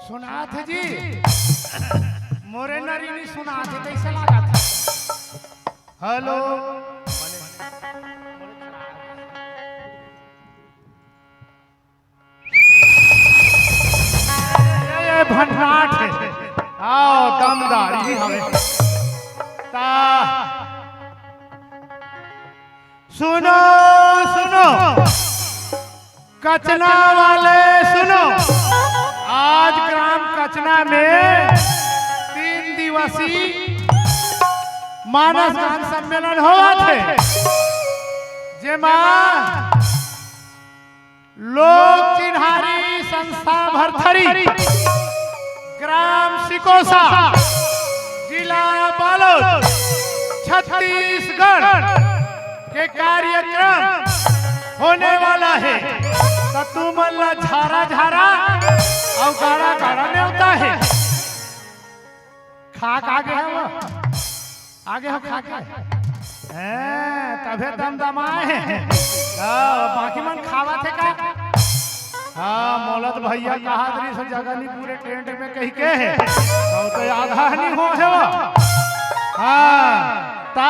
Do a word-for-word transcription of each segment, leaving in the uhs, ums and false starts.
सुनात हे जी, मोरे नरी नइ सुनात हे, कइसे लागत हे? हेलो। ये, ये भन्नाट हे। आओ, दमदार, इही हवे। ता, सुनो, सुनो। कचना वाले सुनो, आज ग्राम कचना में तीन दिवसीय मानस गान सम्मेलन होवत हे, जेमा लोक चिन्हारी संस्था भरथरी, ग्राम सिकोसा, जिला बालोद, छत्तीसगढ़ के कार्यक्रम होने वाला हे। त तुमन ला झारा झारा अउ गाड़ा गाड़ा नेवता हे। खाक आगे हे वो, आगे हो खाके। हैं, तभे दमदमाए हे। हाँ, बाकी मन खावत हे का? हाँ, मोला त भइया कहत रहिस जगह नइ पूरे टेंट में कहिके। अउ त आधा नइ होहे वो। हाँ, ता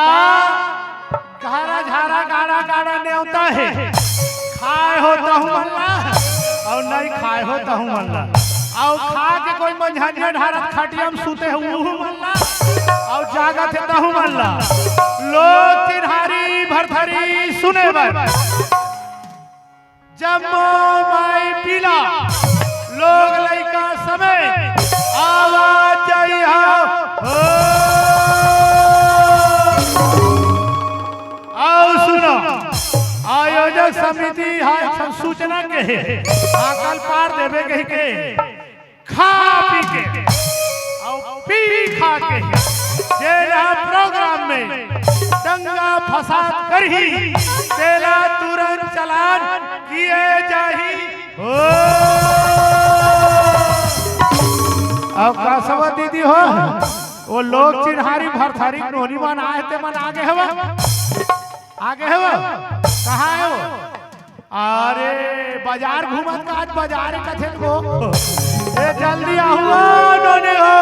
झारा झारा गाड़ा गाड़ा नेवता हे। खाए हो तहू मन ला, अउ नइ खाए हो तहू मन ला, अउ खाके कोई मंझनिया ढारत खटिया म सुते हो उहू मन ला, अउ जागत हे तहू मन ला। लोक चिन्हारी भरथरी सुने बर। जम्मो माई पीला, लोग लइका समेत आवाज जइहा हो। अउ सुनो, आयोजक समिति हा एक ठन सूचना के हे, हाकल पार देबे कहिके। खा पी के अउ पी खा के जेन ह प्रोग्राम में दंगा फसाद करही, तेला तुरंत चालान किए जाही। हो। अउ का सब दीदी हो, वो लोक चिन्हारी भरथरी नोनी मन आए, ते मन आगे हवा, आगे हवा, कहाँ हे वो? अरे, बाजार घूमत का आज बाजार कथे को। ए, जल्दी आहू, ओ, नोनी हो।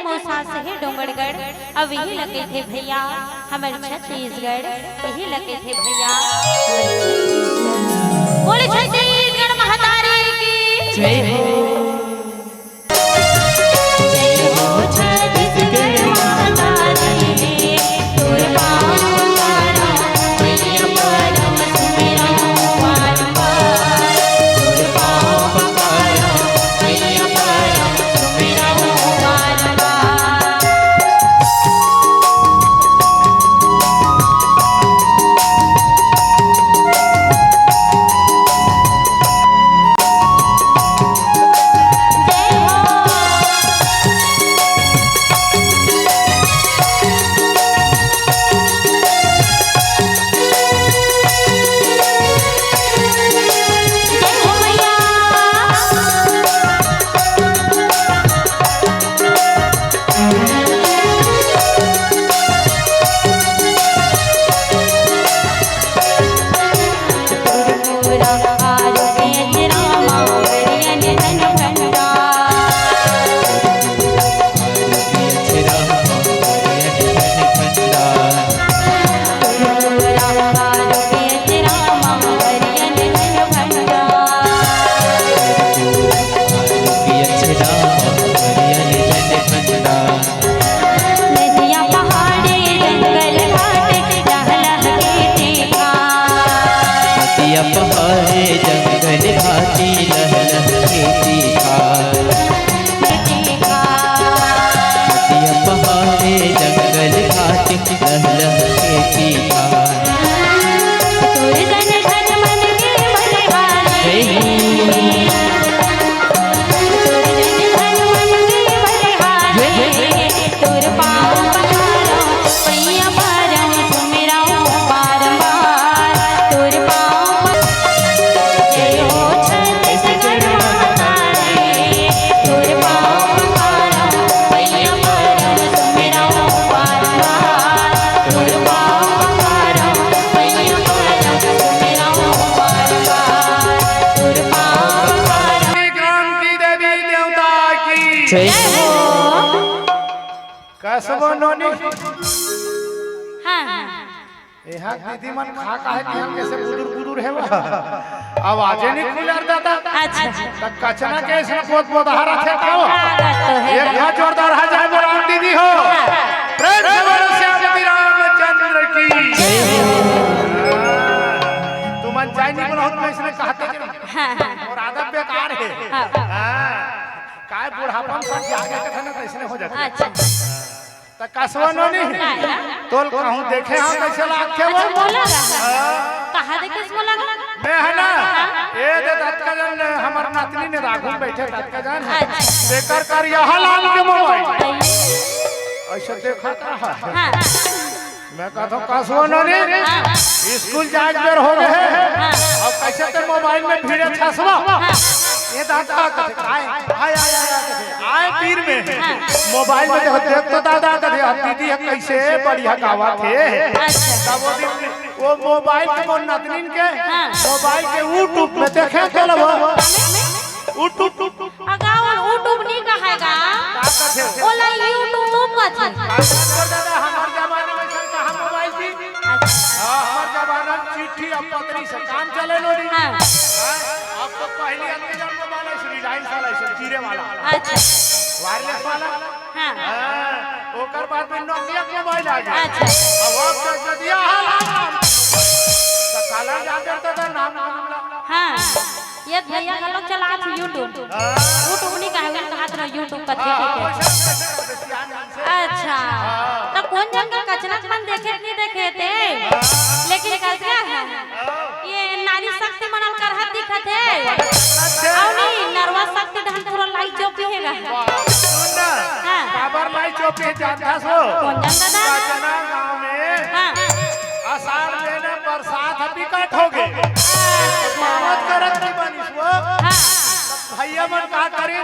मौसा से हे डोंगरगढ़, अब इही ला कहिथे भैया, हमर छत्तीसगढ़, इही ला कहिथे भैया, हमर छत्तीसगढ़। बोले छत्तीसगढ़ महतारी की। जय हो। जय हो छत्तीसगढ़ माता रे, तोर पाँव पखारंव, मैया परम सुमिरंव बारंबार। तोर पाँव पखारंव, मैया परम सुमिरंव बारंबार। नदिया पहाड़े जंगल घाट लहलह के देखा। नदिया पहाड़े जंगल घाटी लहलह के देखा। देखा। नदिया पहाड़े जंगल घाटी लहलह के देखा। तोर जन धन मन के बलिहारी। हे। तोर जन धन मन के बलिहारी। हे, हे, हे। तोर पाँव पखारंव, पैया परम सुमिरंव बारंबार। तोर पाँव प-, जय हो छत्तीसगढ़ माता रे। तोर पाँव पखारंव, पैया परम सुमिरंव बारंबार। तोर पाँव पखारंव, पैया परम सुमिरंव बारंबार। तोर पाँव पखारंव। ग्राम की देवी देवता की जय हो। कसबो नोनी। हाँ, हाँ। एहा दीदी मन खा काहे कि हम कैसे बुदुर बुदुर हे वा। आवाजे नहीं खुलर दादा। अच्छा। त कचना के इसने पोत पोत हरा थे ताओ। हाँ, बात तो है। एक हाथ जोरदार हा जाए बोल राम दीदी हो। हाँ। प्रेम से बोलो श्यामति रामचंद्र की। जय हो। तुमन जाए नहीं बोला हो, तुम इसने कहते कि हाँ, हाँ। और आदत बेकार है। हाँ। हाँ। काय बुढ़ापा में सब जागे के था ना, तो इसने हो जाता है। अच्छा। त कसवा नोनी, काय? तोल कहूँ देखे हम कैसे लागथे वो? अच्छा, मोला गा? हाँ। कहाँ देखे मोला गा? मैं है ना, हाँ। ए दे दतका जन हमर नातनी ने राखू बैठे दतका जन। अच्छा। बेकर कर यहाँ लाल के मोबाइल। ऐसे देखा था। हाँ। मैं कहता हूँ, कसवा नोनी, हाँ। स्कूल जाए के बेर हो गए है। हाँ। अब कैसे ते मोबाइल में भिड़े छसवा? हाँ। ये दादा कथे, आए, आए, आए, आए, कथे, आए पीर में। हाँ। मोबाइल में देखो, देख तो दादा कथे, अब दीदी है कैसे बढ़िया गावा थे। अच्छा। तब वो दिन वो मोबाइल के वो नतनीन के, हाँ। मोबाइल के YouTube में देखे चलो वो। YouTube। अगा, वो YouTube नहीं कहेगा। का कथे? ओला YouTube कथे। का कथे दादा, हमार जमाना में ऐसा कहाँ मोबाइल थी? अच्छा। हाँ, हमार जमाना में चिट्ठी अब पत्री से काम चले लो नहीं। हाँ। हाँ, अब तो पहली अंग्रेजन मोबाइल है, श्री लाइन साला है, जीरे वाला। अच्छा। वायरलेस वाला। हाँ। हाँ, ओकर बाद में Nokia के मोबाइल आ गया। अच्छा। अब वो कर दिया हाल, हाल, हाल। तो काला जान करता था नाम, नाम, नाम। हाँ। ये भैया घलो चलात हे YouTube। हाँ। YouTube नहीं कहे, उन्हें कहा तो YouTube कथे, हाँ, ठीक है। वैसे, वैसे, वैसे, अच्छा। हाँ। तो कौन जन के कचना मन देखे नहीं देखे थे? हाँ। लेकिन कल क्या है? हाँ। ये नारी शक्ति मनल कर हाथ दिखा थे। अच्छा। और नहीं, नरवा शक्ति धन पूरा लाई चौपी है गा। वाह, सुन ना। हाँ। काबर लाई चौपी है जानता सो? कौन जानता था? कचना गाँव में। हाँ। आषाढ़ महीना बरसात ह बिकट हो गे। अच्छा। मावत करत नहीं बनिस वो। हाँ। तब भैया मन का करी,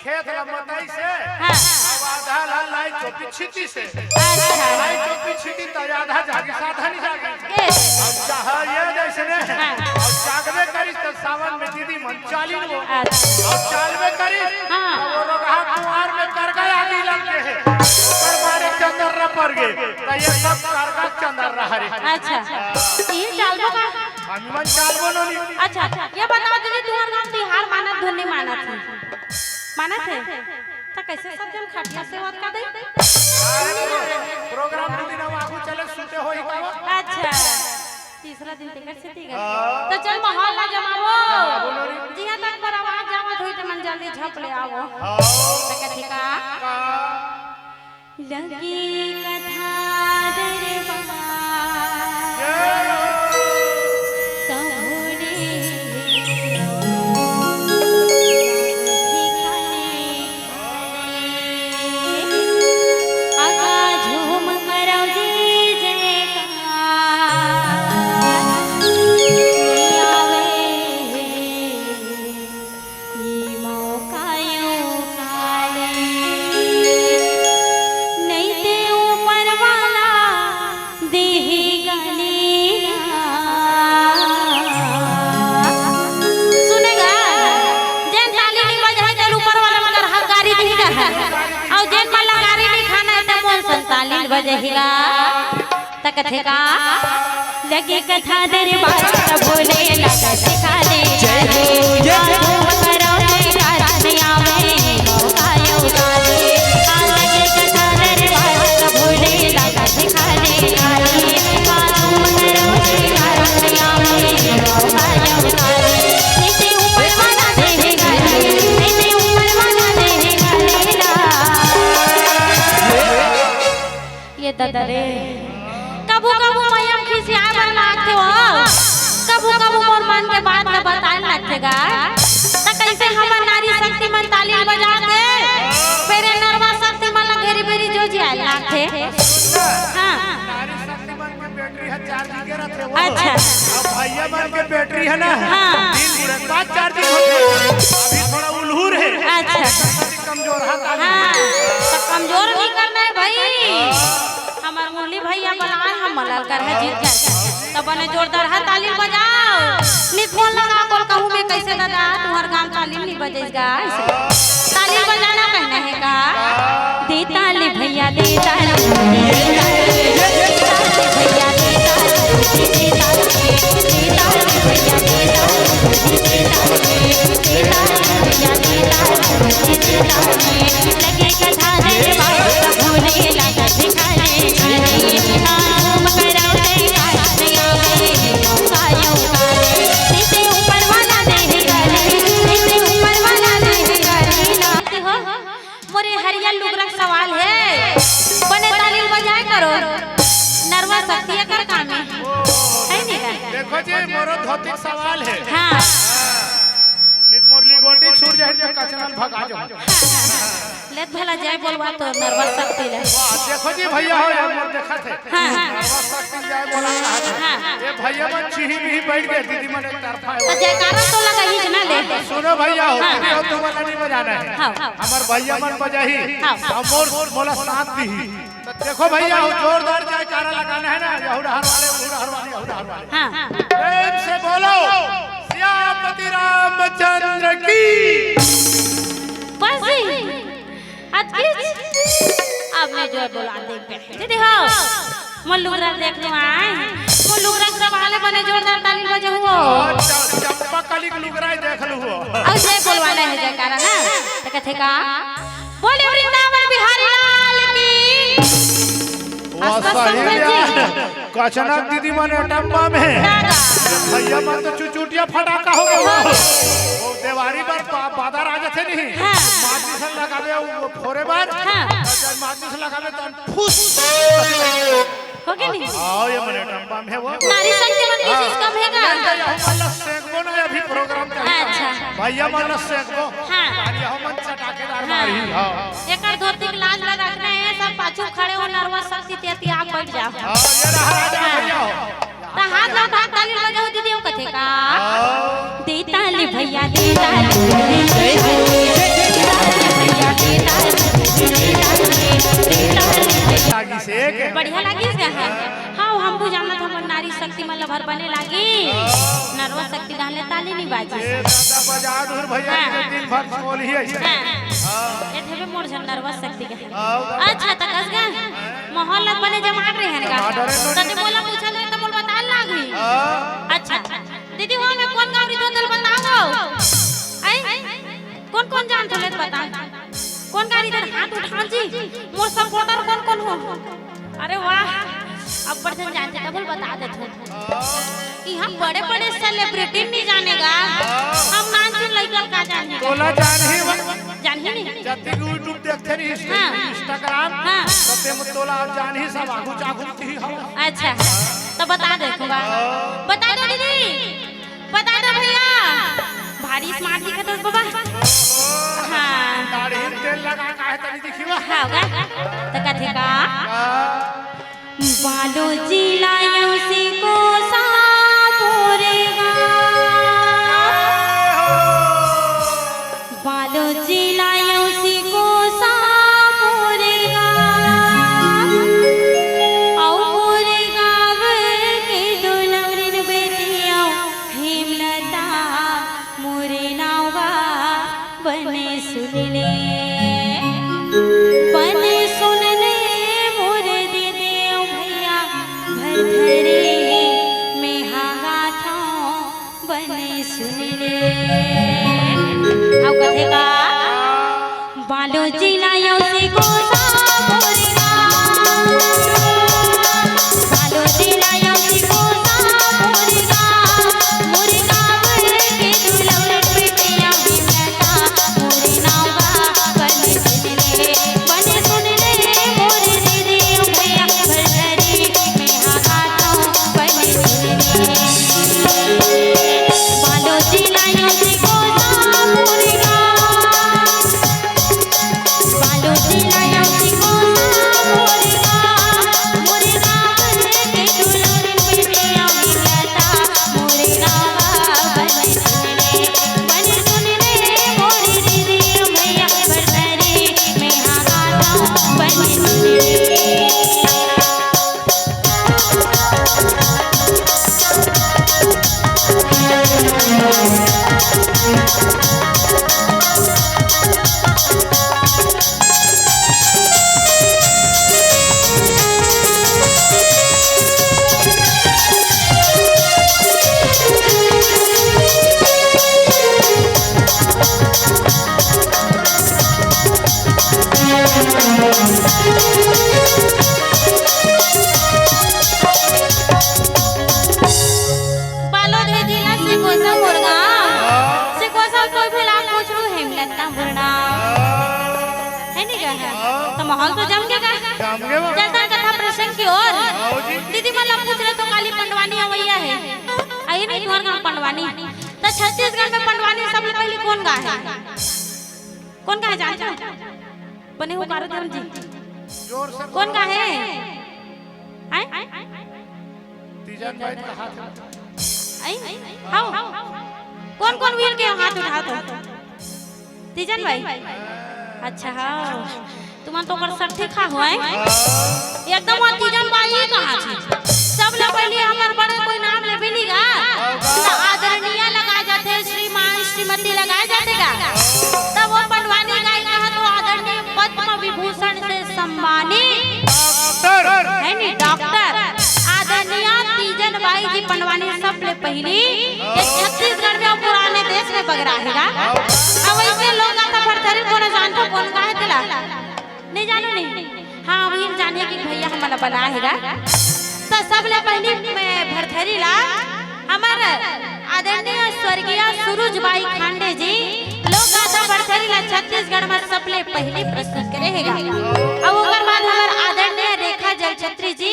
खेत ल मतई से, हाँ। अब आधा ला लाई चोपी छिटी से। अच्छा। लाई चोपी छिटी त आधा जागी, साधा नहीं जागी। ए। अब चाह ये जैसे ने, हाँ। अब जागबे करिस त सावन में दीदी मन चाली वो। अच्छा। अब चालबे करिस, हाँ। अब वो लोग हाँ कुंवार में कर गया आदि लग के है। ओकर मारे चंद्र करगे, त ये सब करगा चंदर रहा रे। अच्छा, इही चालबो का? हम मन चालबो नोनी। अच्छा, ये बताओ दीदी, तुम्हार गाँव तिहार मानत धुन नहीं मानत है? मानत है? त कैसे सब जन खटिया से ओतका दई? प्रोग्राम दू दिन हम आगू चले, सुते होही का? अच्छा, तीसरा दिन टिकट से टिकट। हाँ। त चल माहौल ला जमावो। जमावो नोनी। जिहाँ तक पर आवाज जावत होई त मन जल्दी झप ले आवो। हाँ। त कथे का? का? लगी कथा दरबार जय हो। तभोले अगा झूम करौ जी जयकार। आवे ई मौका यो काले, नइते ऊपर वाला देही गाली। सुने गा, जेन ताली नइ बजही, तेन ऊपर वाला मन कर हक गारी दिही गा। अउ जेन मन ला गारी नइ खाना हे, ते मोन सन ताली बजही गा। त कथे का? लगे कथा दरबार त भोले लगा सिखा दे। जय हो, जय हो। बाबू करो जयकार में आवे, मौका यो गावे। आ लगे कथा दरबार त भोले लगा सिखा दे। बाबू करो जयकार में आवे, मौका यो गावे। नीचे ऊपर वाला देहे गाली, नीचे ऊपर वाला देहे गाली ना। ये ददा रे, कभू कभू मइया म खिसियाए बर लागथे हो, कभू कभू मोर मन के बात ल बताए लागथे गा। त कइसे हमर नारी शक्ति मन ताली बजाथे, फेर ए नरवा शक्ति मन ल घेरी बेरी जोजियाए लागथे। हाँ। नारी शक्ति मन के बैटरी ह चार्जिंग के रथे वो। अच्छा। अब भैया मन के बैटरी है ना, हाँ। दिन बुढ़त बाद चार्जिंग होथे। अभी थोड़ा उल्हूर है। अच्छा। कमजोर है ताली। हाँ, त कमजोर नइ करना हे भाई। हमर मुरली भैया बलाए हे, हमन ल करहा जीत जाए। त बने जोरदार हा ताली बजाओ। नित फोन लगा कोल कहूँ में, कइसे ददा, तुम्हर गाँव ताली नइ बजेस गा? ताली बजाना कहना हे का? दे ताली भैया, दे ताली। दे ताली भैया, दे ताली। दे ताली भैया, दे ताली। दे ताली भैया, दे ताली। लगे कथा दरबार भोले लगा सिखा दे। मोरे हरिया लुगरा के सवाल हे, बने ताली बजाए करो। नरवा शक्ति एकर काम हे, है नी का? देखो जी, मोरो धोती के सवाल हे। हाँ। नित मोर लिगोटी छूट जाए त कचनल भगा जाओ। लेत भला जाए बोलवा तो नरवा शक्ति ले। वाह, देखो जी भैया हो, ये मोर देखत हे। हाँ, हाँ। नरवा शक्ति जाए बोला कहा था। हाँ, हाँ। ये भैया मन चिही मिही बैठ गए, दीदी मन एक तरफा हे। त जयकारा तो लगाही च ना ले। सुनो भैया हो, हाँ, दीदी हो, हाँ। तुमन ला नइ बजाना हे। हाँ, हाँ। हमर भैया मन बजाही। हाँ, हाँ। अउ मोर मोला साथ दीही। त देखो भैया हो, जोरदार जयकारा लगाना हे ना, यहू डहर वाले, उहू डहर वाले, यहू डहर वाले। हाँ। प्रेम से बोलो, सियापति रामचंद्र की। बस जी। अतकीच? अब मैं जोर बोला देख बे। दीदी हो, मोर लुगरा देख लो आए। मोर लुगरा के सवाल हे, बने जोरदार ताली बजाहू हो। च-, चंपा कली के लुगरा देख लो हो। अउ जय बोलवाना हे जयकारा ना। त कथे का? बोले वृंदावन बिहारी लाल की। वाह, आसपास सही संगत जी। में। कचना दीदी मन एटम्बा में। दादा। भैया मन तो चुचुटिया फटाका हो गया। वो देवारी पर बा-, बादर आ जाथे नहीं। हाँ। माचिस लगावे वो फोरे बार। हाँ। अउ जब माचिस लगावे त फुस। होगे नहीं? आओ ये मन एटम्बा में वो। नारी शक्ति मन किसी से कम हे का? नहीं, नहीं, हम वाला सेंकबो ना अभी प्रोग्राम चल रहा है। अच्छा। भैया मन ला सेंकबो। हाँ। आज हम मन चटाकेदार हाँ। मारी। हाँ। एकर धोती के लाज ला रखना हे, सब पाछू खड़े हो, नरवा शक्ति ते ती आग बैठ जाओ। हाँ, ये रहा राजा भैया हो। त हाथ ला उठा, ताली बजाओ दीदी, वो कथे का? हाँ। दे ताली भैया, दे ताली। दे ताली भैया, दे ताली। दे ताली, दे ताली। लागिस हे के? बढ़िया लागिस हे। हाँ, हम भी जानत हमर नारी शक्ति मन ल भर बने लागी। नरवा शक्ति गाने ताली नहीं बाजी। ये दादा बजा दूर भैया, हाँ, ये हाँ। दिन भर बोली है। हाँ। हाँ। ये थे मोर झन नरवा शक्ति के। आओ। अच्छा, त दस गा, माहौल ल बने जमात रहे हन का? जमात रहे तो त ते मोला पूछत रहे त मोला बताए लागही। हाँ। अच्छा, दीदी, वो में कोन गाँव रहिथो तेला बताओ। आई? कोन कोन जानथो ले बता। कोन गाड़ी धर हाथ उठाओ जी, मोर सपोर्टर कोन कोन हो? अरे वाह, अब्बड़ झन जानथे, तभो ले बता देथों। इहाँ बड़े-बड़े सेलिब्रिटी नहीं जाने गा, हम नानचुन लइका ल का जानही गा? तोला जानही व-, जानही नहीं? जतिक YouTube देखथे नहीं, Insta-, हाँ। Instagram, हाँ। तो ते म-, तोला जानही सब आगू चागू ती हव। अच्छा, त बता देथों गा। बता दो दीदी। बता दो भैया, भारी smart दिखत हस बाबा। हाँ। दाढ़ी में तेल लगा का है, तनी दिखी बा। हाँ, गा। त कथे का? हाँ। बालोद जिला यौसी कोसा मोरे गा। बालोद जिला यौसी कोसा मोरे गा। अउ मोरे गाँव के दुलौरिन बेटी अउ हेमलता मोरे नाव गा बने सुन ले, बने सुन ले मोरे दीदी अउ भैया, भरथरी में हा गाथों बने सुन ले। अउ कथे का? बालोद जिला यौसी कोसा मोरे गा। बालोद जिला यौसी कोसा मोरे गा। मोरे गाँव के दुलौर बेटिया हेमलता मोरे नाव गा बने सुन ले, बने सुन ले मोरे दीदी अउ भैया, भरथरी में हा गाथों बने सुन ले। बालोद जिला यौसी कोसा मोरे गा। बालोद हे जिला सिकोसा मोर गाँव। सिकोसा कोई भी लाग पूछू हेमलता मोर नाव। है नहीं गा? तो माहौल तो जम के गा। जम के बा। चलथन कथा प्रसंग की ओर। आओ जी। दीदी मन ला पूछ रहे तो काली पंडवानी अवैया हे। आई नहीं तुम्हार गाँव पंडवानी। त छत्तीसगढ़ में पंडवानी सबले पहिली कोन गा हे? कोन गा हे जानथो? बने हो कारो धर्म जी। जोर से कोन गा हे? आय? तीजन बाई का हाथ। आई? हाव। कोन कोन वीर के हाथ उठाओ तो? तीजन बाई? अच्छा, हाव। तुमन तो ओकर सट्ठी खा हो, हैं? एकदम वो तीजन बाई ही कहा थी। सबले पहिली हमर बड़े कोई नाम लेबे नहीं गा। त आदरणीय लगाए जाथे, श्रीमान, श्रीमती लगाए जाथे गा। तब वो पंडवानी गाय कहा तो आदरणीय पद्म विभूषण से सम्मानित डॉक्टर। है नी, डॉक्टर आदरणीय तीजन बाई जी पंडवानी सबले पहिली ये छत्तीसगढ़ में अउ पुराने देश में बगरा हे गा। अब वैसे लोग आता भरथरी कोन जानथो कोन गा हे तेला? नहीं जानो नहीं? हाँ, वही जाने कि भैया हमन ला बना हे गा। त सबले पहिली मैं भरथरी ला हमर आदरणीय स्वर्गीय सुरुज बाई खांडे जी लोक गाथा भरथरी ला छत्तीसगढ़ में सबले पहिली प्रस्तुत करे हे गा। अब ओकर बाद हमर आदरणीय रेखा जलछत्री जी,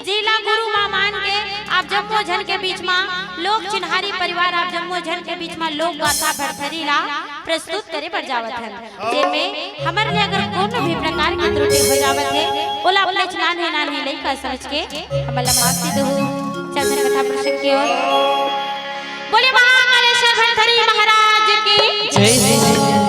जिला गुरु मां मान के आप जम्मो झन के बीच मा लोक चिन्हारी परिवार आप जम्मो झन के बीच मा लोक गाथा भरथरी ला प्रस्तुत करे बर जावत हन, जेमे हमर ले अगर कोनो भी प्रकार के त्रुटि हो जावत हे, ओला अपने नान्हे नान्हे लइका समझ के हमन ला माफी देहू। चलथन कथा प्रसंग की ओर। बोले महाकालेश्वर भरथरी महाराज की जय। जय।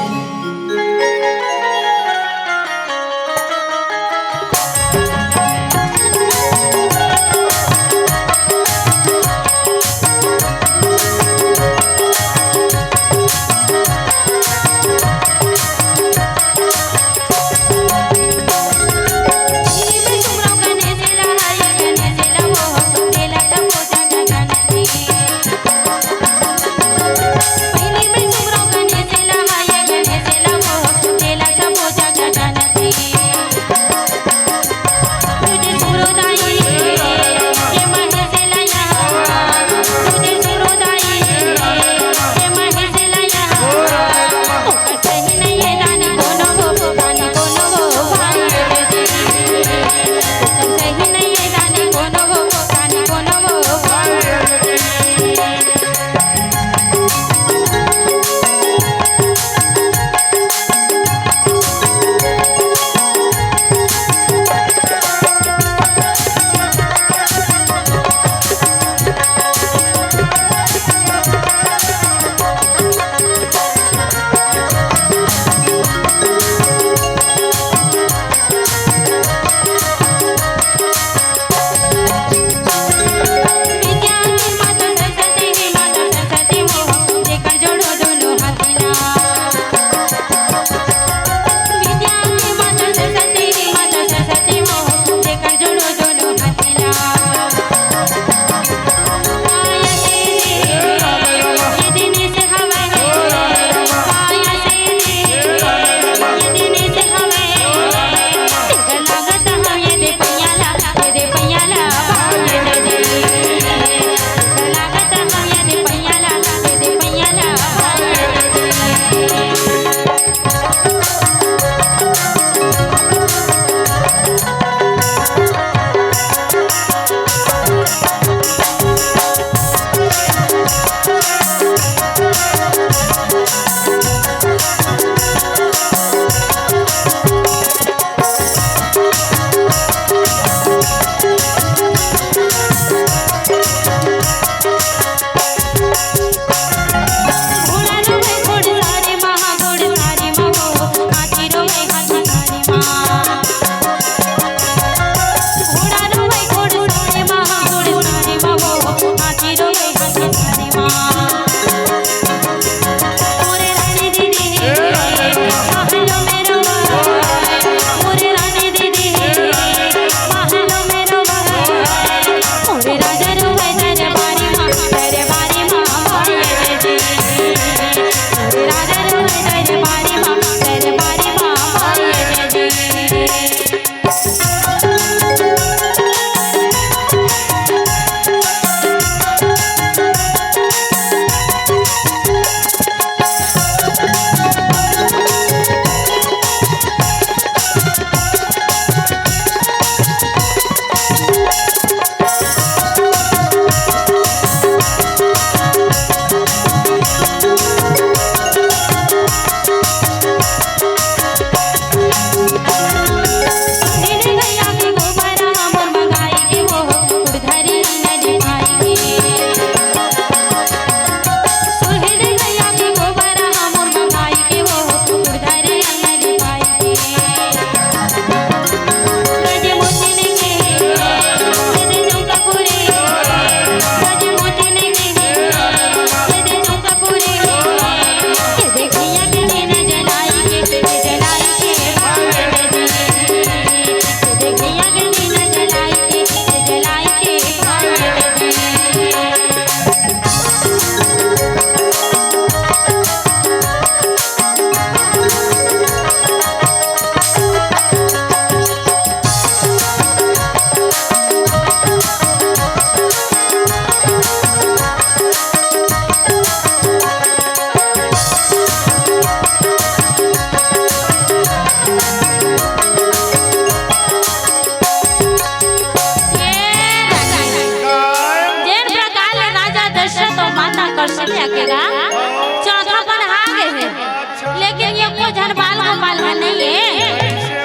झन बाल गोपाल ह नइ हे।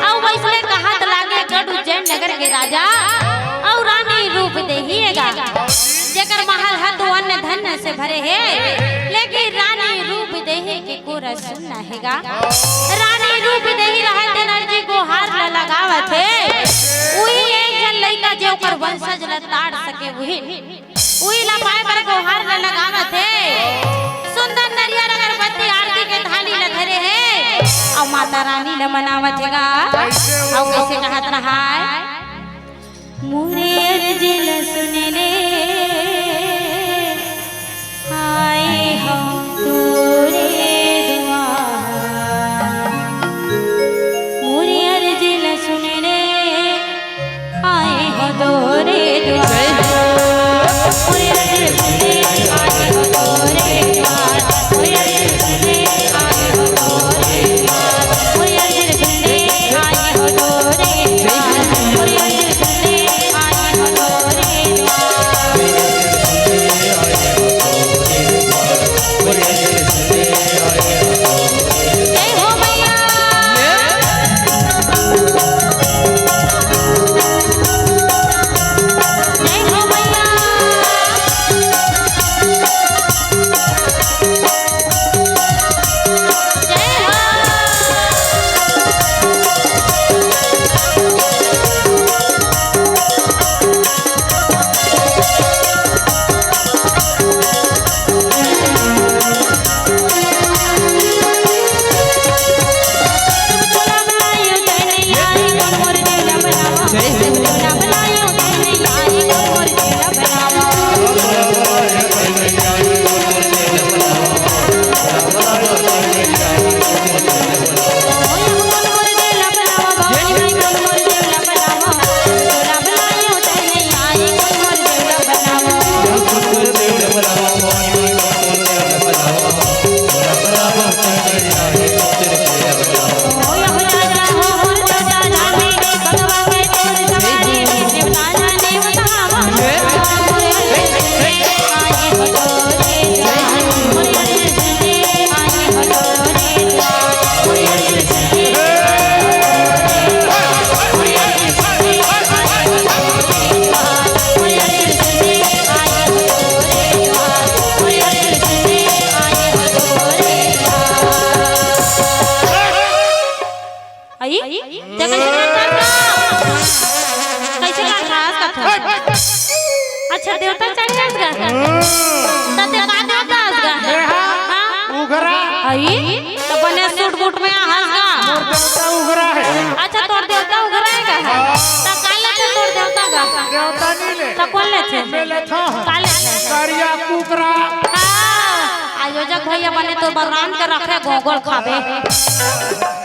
अउ वइसने कहत लागे गढ़ उज्जैन नगर के राजा अउ रानी रूप देही हे गा, जेकर महल ह तो अन्न धन से भरे हे, लेकिन रानी रूप देही के कोरा सुन्ना हे गा। रानी रूप देही रहत तेन अर्जी गोहार ल लगावत हे, उही एक झन लइका जे ओकर वंशज ल ताड़ सके उही उही ला पाए बर गोहार ल लगावत हे। सुंदर नरियर अगरबत्ती आरती के थाली ल धरे हे अउ माता रानी ल मनावत हे गा। अउ कइसे कहत रहाय, मोरे अर्जी ल सुन ले, आए हम तोरे दुआर। मोरे अर्जी ल सुन ले, आए हो तोरे द्वार। जय हो मैया। जय हो मैया। जय हो। आई? ते कइसे करत हस? कइसे करत हस? अच्छा, देवता चढ़ जास गा? त ते का देवता हस गा? हाँ? उघरा। आई? त बने सूट बूट में आहस गा? मोर देवता उघरा हे। अच्छा, तोर देवता उघरा हे गा? त का लेथे तोर देवता गा? देवता नइ ले। त कोन लेथे? मैं लेथों। का लेथे? करिया कुकरा। हाँ, आयोजक भइया बने तोर बर रांध के रखे, गोगोल खाबे।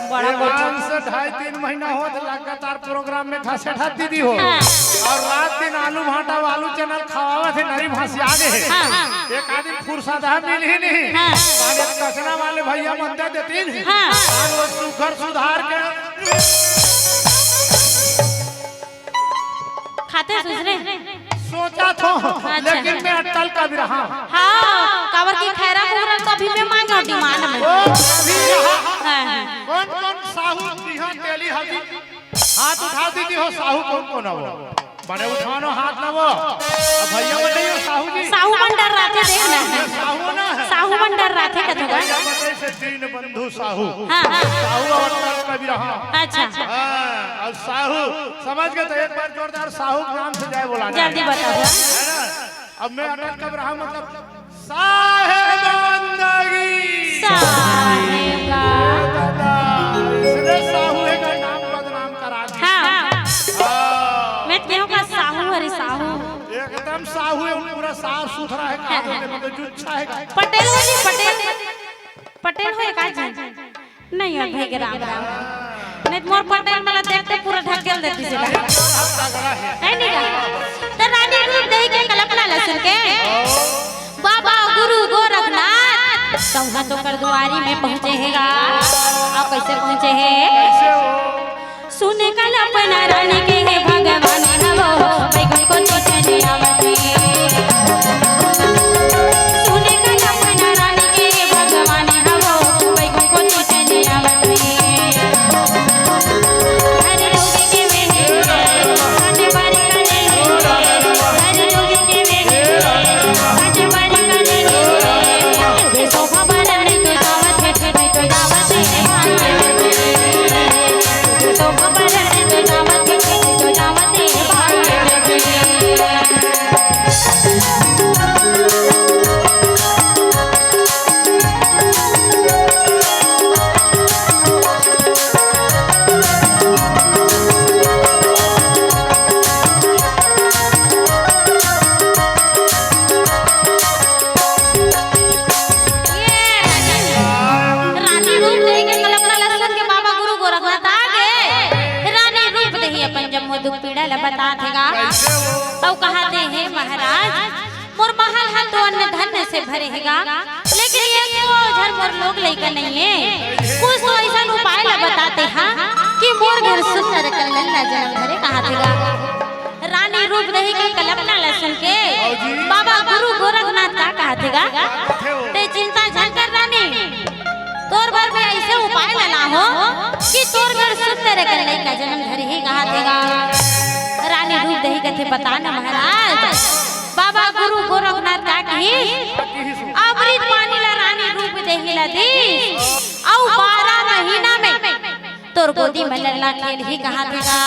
बड़ा ये गोठ। बात से ढाई तीन महीना होत लगातार प्रोग्राम में धसेठा दीदी हो। हाँ। अउ रात दिन आलू भांटा अउ आलू चना ल खवावत हे, नरी भंसिया गे हे। हाँ, हाँ। एक आदमी फुरसत ह मिलही नहीं। हाँ। ताने कचना वाले भइया मन दे देतिन। हाँ। अउ वो सुघर सुधार के खाते सुसरे? सोचत हों, अच्छा। लेकिन मैं अटल कबीर हंव। हाँ, काबर कि खैरा कुकरा तो अभी मैं मांगों डिमांड में। ओ, अभी यहाँ हाँ, हाँ। कौन कौन साहू इहाँ तेली हगी? हाथ उठा दीदी हो, साहू कौन कौन हो? बने उठानो हाथ ना वो। अब भइया मन नहीं हो साहू जी। साहू मन डर्राथे देख ना। ये साहू ना हे। साहू मन डर्राथे कथों का। भइया मन से दीन बंधु साहू। हाँ, हाँ। साहू अउ अटल कबीर हंव। अच्छा। हाँ, अउ साहू समझ गे त एक बार जोरदार साहू के नाम से जय बोला ना। जल्दी बताओ। है ना? अब मैं अटल कबीर हंव, मतलब साहेब बंदगी। साहेब। दादा, इसने साहू हे का नाम बदनाम करा दिया। हाँ। हाँ। मैं केहूं का साहू हरे साहू। एकदम साहू हे, पूरा साफ सुथरा हे, का बोले, मतलब जुच्छा हे का। पटेल हो जी, पटेल। पटेल हो का जी? नहीं हो भाई के राम राम। नहीं त मोर पटेल मन ला देखते पूरा ढकेल देतिस गा। है नहीं का? त रानी रूप देही के कल्पना ला सुन के बाबा गुरु गोरखनाथ सौंहत ओकर दुआरी में पहुंचे हे गा। अउ कइसे पहुंचे हे? सुन कल्पना रानी के हे भगवान हवो, बैकुंठ कोती चले आवत हे। सुन कल्पना रानी के हे भगवान हवो, बैकुंठ कोती चले आवत हे। रानी रूप देहि के कल्पना ल सुन के बाबा गुरु गोरखनाथ आ गे। रानी रूप देहि अपन जम्मो दुख पीड़ा ल बतात हे गा। अउ कहत हे, हे महाराज, मोर महल ह तो अन्न धन से भरे हे गा, लेकिन एको झन मोर लोग लइका नइ हे। कुछ तो अइसन उपाय ल बता तेहा कि मोर घर सुंदर अकन लइका जनम धरे, कहत हे गा। रानी रूप देहि के कल्पना ल सुन के बाबा गुरु गोरखनाथ का कहत हे गा, "ते चिंता झन कर रानी, तोर बर में अइसे उपाय ल लाहूं कि तोर घर सुंदर अकन लइका जनम धरही," कहत हे गा। रानी रूप देहि कथे, "बता ना महाराज।" बाबा गुरु गोरखनाथ का कही, "अमृत पानी ल रानी रूप देहि ल दी, अउ बारह महीना में तोर गोदी में लल्ला खेलही," कहत हे गा।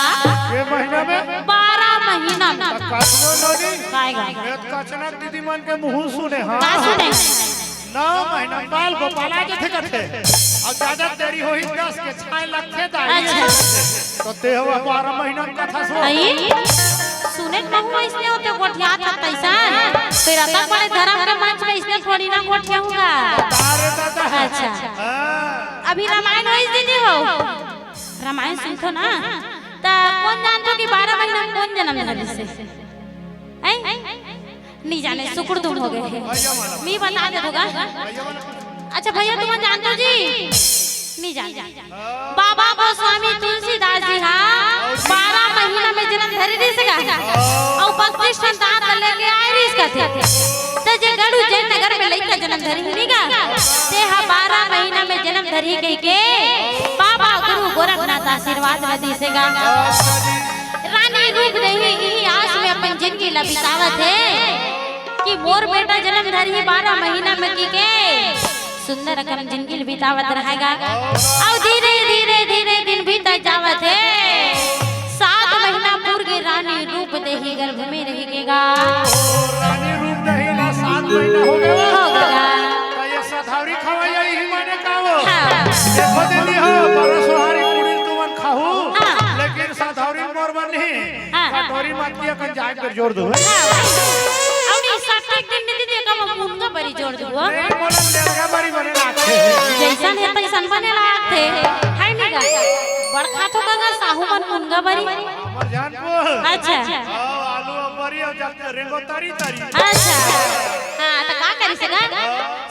के महीना में? बारह महीना में। त कतनो नोनी। काय गा? मैं तो कचना दीदी मन के मुंह सुने, हाँ। का सुने? नौ महीना में बाल गोपाल आ जथे कथे। अउ ज्यादा देरी होही, दस के छाय लगथे दाई। अच्छा। त ते हवा बारह महीना में कथा सुन। अई? सुने के मुंह अइसने होथे, गोठियात हे तइसन। फिर अतक बड़े धरम के मंच में अइसने थोड़ी ना गोठियाहूं गा। अरे दादा। अच्छा। हाँ। अभी रामायण होइस दीदी हो। रामायण सुनथो ना, त कोन जानथो कि बारह महीना में कोन जनम धरिस हे? हैं? नइ जाने, सुकुड़दुम हो गे हे। मी बता देथों गा। अच्छा भइया, तुमन जानथो जी? नइ जाने। बाबा गोस्वामी तुलसीदास जी हा बारह महीना में जनम धरे रिहिस गा। अउ बत्तीस ठन दांत लेके आए रिहिस कथे। त जे गढ़ उज्जैन नगर में लइका जनम धरे हे गा, ते हा बारह महीना में जनम धरही कहिके बाबा गुरु गोरखनाथ आशीर्वाद ल दिस हे गा। रानी रूप देहि इही आस में अपन जिनगी ल बितावत हे कि मोर बेटा जनम धरही बारह महीना में कहिके सुंदर अकन जिनगी ल बितावत रहय गा। अउ धीरे, धीरे, धीरे दिन बीतत जावत हे। सात महीना पूर गे, रानी रूप देहि गर्भ में रहि गे गा। ओ, रानी रूप देहि ला सात महीना हो गे। हो गे गा। त ये सधौरी खवइया इही माने का वो? हाँ। देखो दीदी हो, बारह सोहारी पूरी तुमन खाहू, हाँ। लेकिन सधौरी मोर बर नहीं। हाँ। कटोरी मत किया, कन जाए कर जोर दो। हाँ। अउ नहीं, सटीक दिन नहीं दीदी, कम मुनगा बरी जोर दो। नहीं, मोला लेलगा बरी बने लागथे। जइसन हे, तइसन बने लागथे। है नहीं गा? बड़ खाथो का गा, साहू मन मुनगा बरी। हमर जान को। अच्छा। आओ, आलू अम्बरी अउ जब रेंगो तरी तरी। अच्छा। हाँ, त का करिस गा?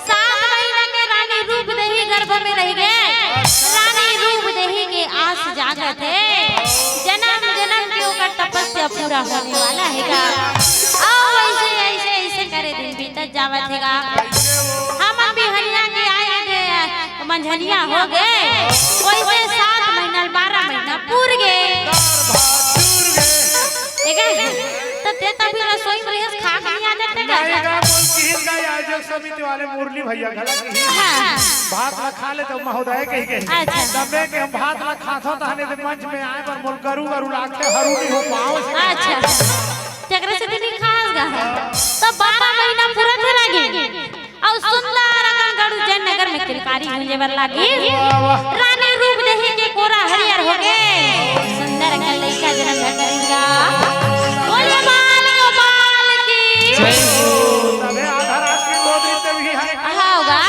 सात महीना के रानी रूप देहि गर्भ में रहि गे। रानी रूप देहि के आस जागत हे। जनम जनम के ओकर तपस्या पूरा होने वाला हे गा। अउ अइसे, अइसे, अइसे करे दिन बीतत जावत हे गा। हमन बिहनिया के आए गे, मंझनिया हो गे। वइसे सात महीना, बारह महीना पूर गे। ठीक है? त ते तभी रसोई में रेहेस, खा के नहीं आ जाते का? नहीं गा, बोल किहिन गा, आयोजक समिति वाले मुरली भैया घला किहिन। हाँ। भात ला खा ले त महोदय कहि के। अच्छा। तबे के हम भात ला खाथो तहने से मंच में आए बर मोर गरू गरू लागथे, हरू नहीं हो पाओ से। अच्छा। तेकरे से तो नहीं खास गा। त बारह महीना पूरा थे लागे। अउ सुंदर अकन गढ़ उज्जैन नगर में किलकारी गूंजे बर लागिस। वाह, वाह। रानी रूप देहि के कोरा हरियर हो गे। सुंदर अकन लइका जनम धर करिस गा। बोले बाल गोपाल की। जय हो। तबे आधा रात के दो दिन ते भी है। हाँ गा।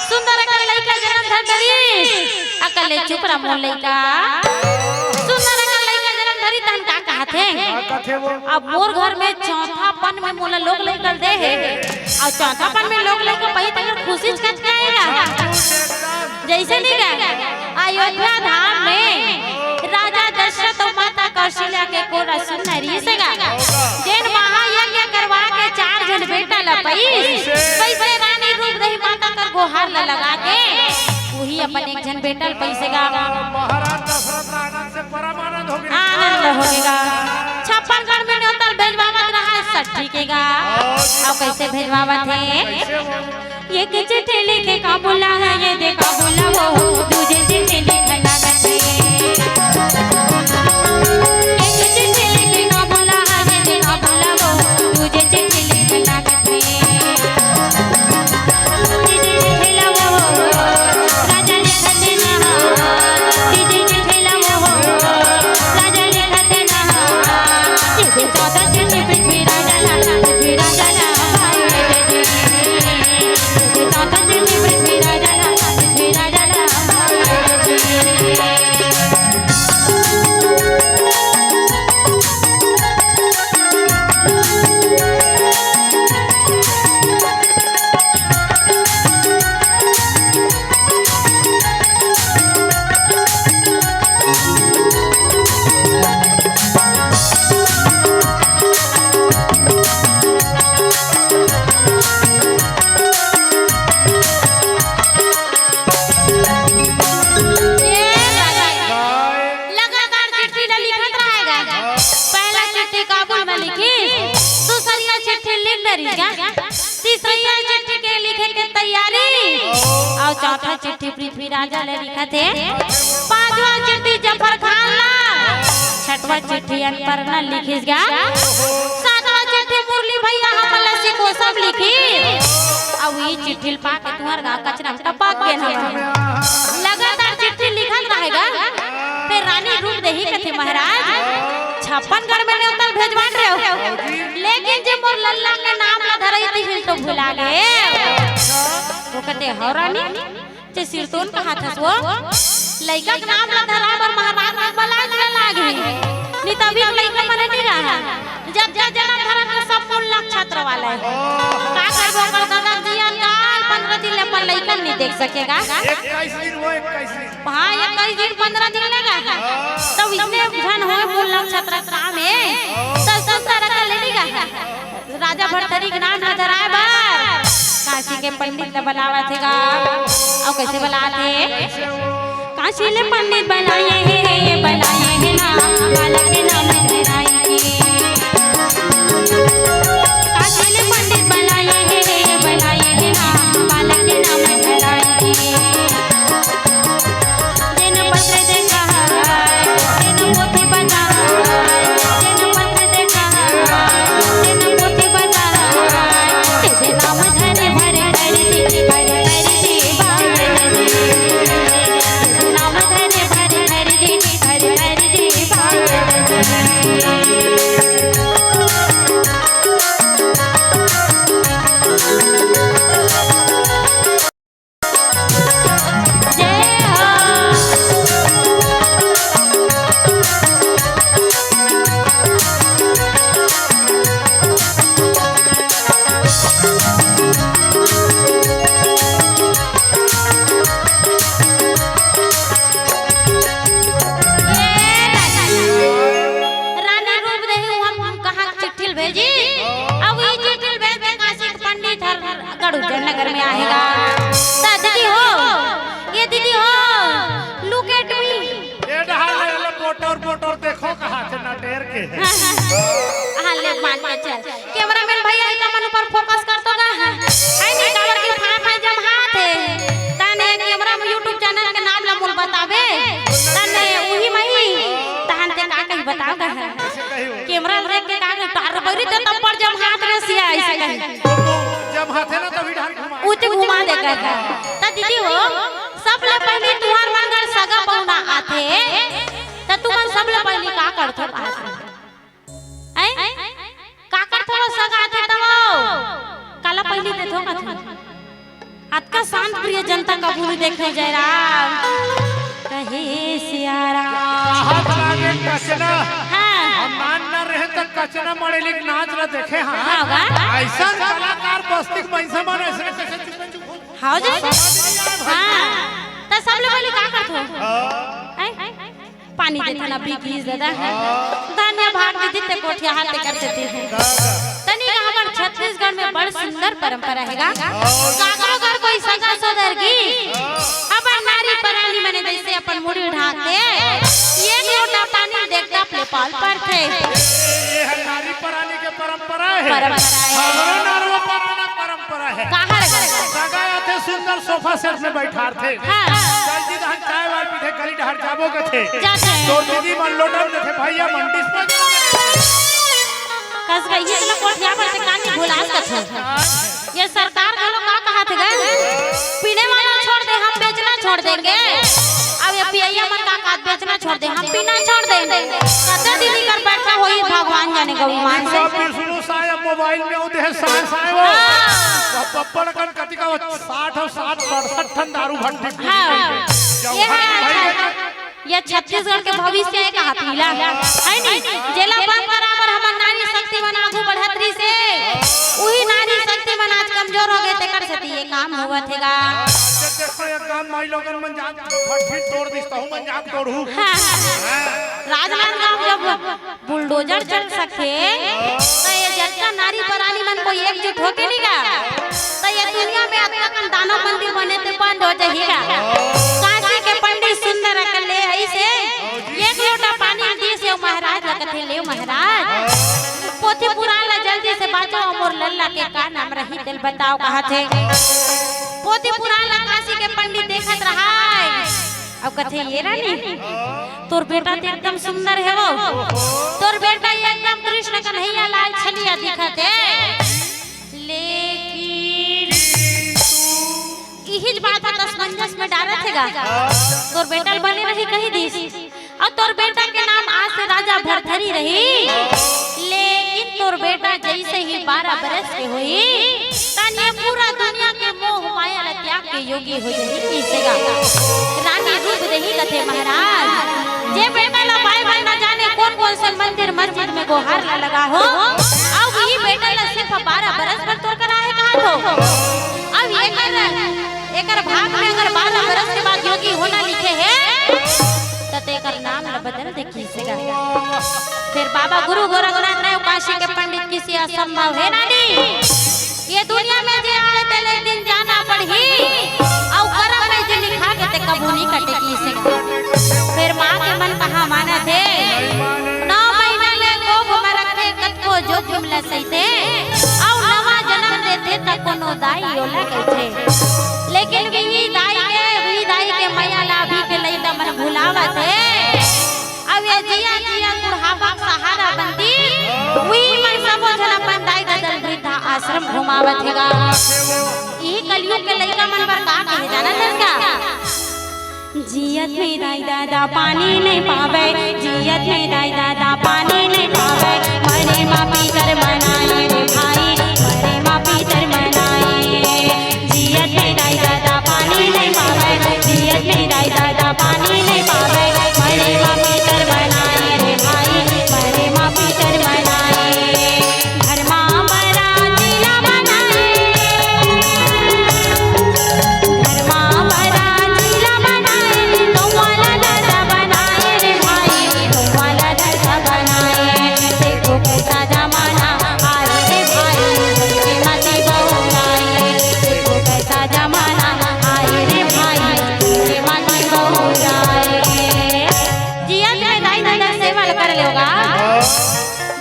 सुंदर अकन लइका जनम धर करिस। अकन ले चुप रह मोर लइका। सुंदर अकन लइका जनम धरिस तहन का कहत हे? का कहत हे वो? अब मोर घर में चौथापन में मोला लोग लइका दे हे। अउ चौथापन में लोग लइका पाही त अगर खुशी कतका हे गा। जइसे नहीं गा, अयोध्या धाम में राजा दशरथ अउ माता कौशल्या के कोरा सुंदर रिहिस गा। जेन महायज्ञ करवा के चार झन बेटा ला पाइस, वइसे रानी रूप देहि माता कर गोहार ला लगा के उही अपन एक झन बेटा ल पाइस गा। महाराज दशरथ आनंद से परम आनंद हो गे। आनंद हो गे गा। छप्पन कण में न्योता ल भेजवावत रहा, सट्ठी के गा। अउ कइसे भेजवावत हे? कइसे वो? एक चिट्ठी लिखे का बोला है, ये देखा बोला वो, दूजे चिट्ठी लिखे लागत हे। तरीका। तीसरा चिट्ठी के लिखे के तैयारी। अउ चौथा चिट्ठी पृथ्वी राजा ले लिखत हे। पांचवा चिट्ठी जफर खान ला। छठवा चिट्ठी अनपढ़ न लिखिस गा। सातवा चिट्ठी मुरली भैया हमन ला सिकोसम लिखी। अउ ई चिट्ठी ल पाके तुंहर गा कचरा में टपक गे हवय। लगातार चिट्ठी लिखत रहेगा। फेर रानी रूप देही कथे महाराज, छप्पन गढ़ में नेवता भेजवात रहे हो, लेकिन जे मोर लल्ला के नाम ला धरई तिही ल तो भुला गे। वो कथे, "हव रानी, जे सिरतोन कहाथस वो, लइका के नाम ला धरा बर महाराज ला बलाए ला लागे। नी तभी लइका मने नी रहा। जब जब जनम धरत हे सब मूल नक्षत्र वाला हे। का करबो ओकर दादा जियन काल पंद्रह दिन ले अपन लइका नी देख सकेगा।" इक्कीस दिन वो, इक्कीस दिन। हाँ, इक्कीस दिन, पंद्रह दिन लेगा। तब इसने झन होय मूल नक्षत्र काम हे। तब सब तरह का लेने का। राजा भरथरी के नाम ला धराय बर काशी के पंडित ला बलावत हे गा। अउ कइसे बलात हे? काशी ले पंडित बलाए हे, बलाए हे ना, बालक के नाम धराए के। काशी ले पंडित बलाए हे, बलाए हे ना, बालक के नाम धराए के। जेन पत्र देखा, जेन पोथी बता, जेन पत्र देखा, जेन पोथी बता, तेरे नाम धरे भर कर दे, भर कर दे बालक दे। नाम धरे भर कर दे, भर कर दे बालक दे। जय हो। रानी रूप देही, हम, हम कहाँ चिट्ठी ल भेजी? अब ई चिट्ठी ल भेज दे, काशी के पंडित हर गढ़ उज्जैन नगर में आहे गा। त दीदी हो, ये दीदी हो, look at me। ये डहार ले, ले, पोटर, पोटर देखो कहाँ से ना टेर के। हाँ, ले मान के चल। कैमरामैन भैया, ई मन ऊपर focus कर तो गा। है नी, काबर के फाय फाय जमहात हे। तने कैमरा में YouTube channel के नाम ला मोल बताबे। तने उही मही। तहन ते का कही बताओ गा। कैमरा देख के का कही, तार बरी ते तब पर जमहात रे सिया, अइसे कही। जमहात हे ना तभी ढाल घुमा। उच घुमा दे कर। त दीदी हो, सबले पहिली तुंहर मन घर सगा पहुना आथे। त तुमन सबले पहिली का करथो बात? ऐ? का करथो सगा आथे तब? काला पहिली देथो कथो? अतका शांत प्रिय जनता कभू नी देखे जयराम। कहे सियाराम। हाथ लागे कचना। हाँ। हम नान न रहे त कचना मड़ेली के नाच ल देखे हाँ। हाँ, वाह। अइसन कलाकार बस्ती के मइनसे मन अइसन कइसे चुप चुप। हाँ जी। हाँ। त सबले पहिली का करथो? हाँ। ऐ? पानी देथन अभी गीस दादा। धन्य भाग दीदी ते कोठिया हाथ ते कर देती है। तनी का हमर छत्तीसगढ़ में बड़ सुंदर परंपरा हे गा। काकरो घर कोई सगा सोदर गी, अपन नारी परानी मने जइसे अपन मुड़ी उठाथे, एक लोटा पानी देखता अपने पाल पड़थे। ये है नारी परानी के परंपरा हे। परंपरा हे। हमरो नरवा पराना परंपरा हे। काहर? सगा आथे सुंदर सोफा सेट में बैठारथे। हाँ। चल जी, तहन चाय वाय पीथे, गली डहर जाबो कथे। जाथे। तोर दीदी मन लोटन देथे, भैया मन डिस्पो। कस गई, ये तो कोठिया पर से कानी भुलास कथे। ये सरकार घलो का कहत हे गा? पीने वाला छोड़ दे, हम बेचना छोड़ देंगे। अब ये पियैया मन का कहत, बेचना छोड़ दे, हम पीना छोड़ देंगे। कते दीदी कर बैठा होई, भगवान जाने गौ मान से। सब विष्णु साय मोबाइल में उदे साय साय वो। हाँ। वो पप्पड़ कन कति का वो साठ और सात सड़सठ ठन दारू भट्टी पी हाँ। ली। ये है भाई अच्छा। ये छत्तीसगढ़ के भविष्य हे कहा पीला, है नी? जेला बंद करा बर हमर नारी शक्ति मन आगू बढ़त रहिस हे, उही नारी शक्ति मन आज कमजोर हो गे, तेकर सेती ये काम होवत हे गा। देखो, ये काम माई लोगन मन जान फटफिट तोड़ दिस, तहू मन जान तोड़हू। हाँ। राजनांदगांव जब बुलडोजर चल सकथे, त ये जतका नारी परानी मन को एकजुट होके नी गा, त ये दुनिया में अतका कन दानव मंदिर बने ते बंद हो जाही गा। काशी के पंडित सुंदर अकन ले अइसे, एक लोटा पानी दीस हे महाराज, लगत हे ले महाराज, पोथी पुराण ला जल्दी से बाचो, मोर लल्ला के ही तेल बताओ कहाथे। पोथी पुराण ला काशी के पंडित देखत रहाय। अब कथे, "ये रानी, तोर बेटा तो एकदम सुंदर हे वो। तोर बेटा एकदम कृष्ण कन्हैया लाल छलिया दिखत हे। लेकिन इही बात ह असमंजस में डारत हे गा। तोर बेटा ल बने रही कही दिस।" अउ तोर बेटा के नाम आज से राजा भरथरी रही, लेकिन तोर बेटा जइसे ही बारह बरस के होही, तनिए पूरा दुनिया के मोह माया ल त्याग के योगी हो जाही कहिसे गा। रानी रूप देही कथे महाराज, जे बेटा ल पाए बर न जाने कोन कोन से मंदिर मस्जिद में गोहार ला लगा हो, अउ इही बेटा ल सिर्फ बारह बरस बर तोर करा हे कहाथो। अब एकर, एकर भाग में अगर बारह बरस के बाद योगी होना लिखे हे, त तेकर नाम ल बदल दे कहिसे गा। फिर बाबा गुरु गोरखनाथ राय काशी के पंडित कहिसे असंभव हे रानी, ये दुनिया में जे आए तेला एक दिन जाना पड़ही, अउ करम में जे लिखा गे ते कभू नइ कटे कहिसे गा। फिर माँ के मन कहाँ मानत हे, नौ महीना ले कोख में रखे कतको जोखिम ल सहिथे, अउ नवा जनम देथे त कोनो दाई ओला कहिथे। लेकिन विही दाई के, विही दाई के मया ला अभी के लइका मन भुलावत हे। अब ये जिया जिया बुढ़ापा के सहारा बनती, उही मन सबो झन अपन दाई ददा ल वृद्धा आश्रम घुमावत हे गा। इही कलयुग के लइका मन बर का कहे जानत हस का? जियत में दाई ददा पानी नइ पावे, जियत में दाई ददा पानी नइ पावे, मरे मा पीतर मनाए रे भाई, मरे मा पीतर मनाए। जियत में दाई ददा पानी नइ पावे, जियत में दाई ददा पानी नइ पावे, मरे मा पीतर मनाए रे भाई, मरे मा पीतर मनाए। घर मा बराती ला बनाए, घर मा बराती ला बनाए, गौवा ला दादा बनाए रे भाई, गौवा ला दादा बनाए। देखो कैसा जमाना आए रे भाई, उनके मती बउराए। देखो कैसा जमाना आए रे भाई, उनके मती बउराए। जियत में दाई ददा सेवा ल कर लेव गा।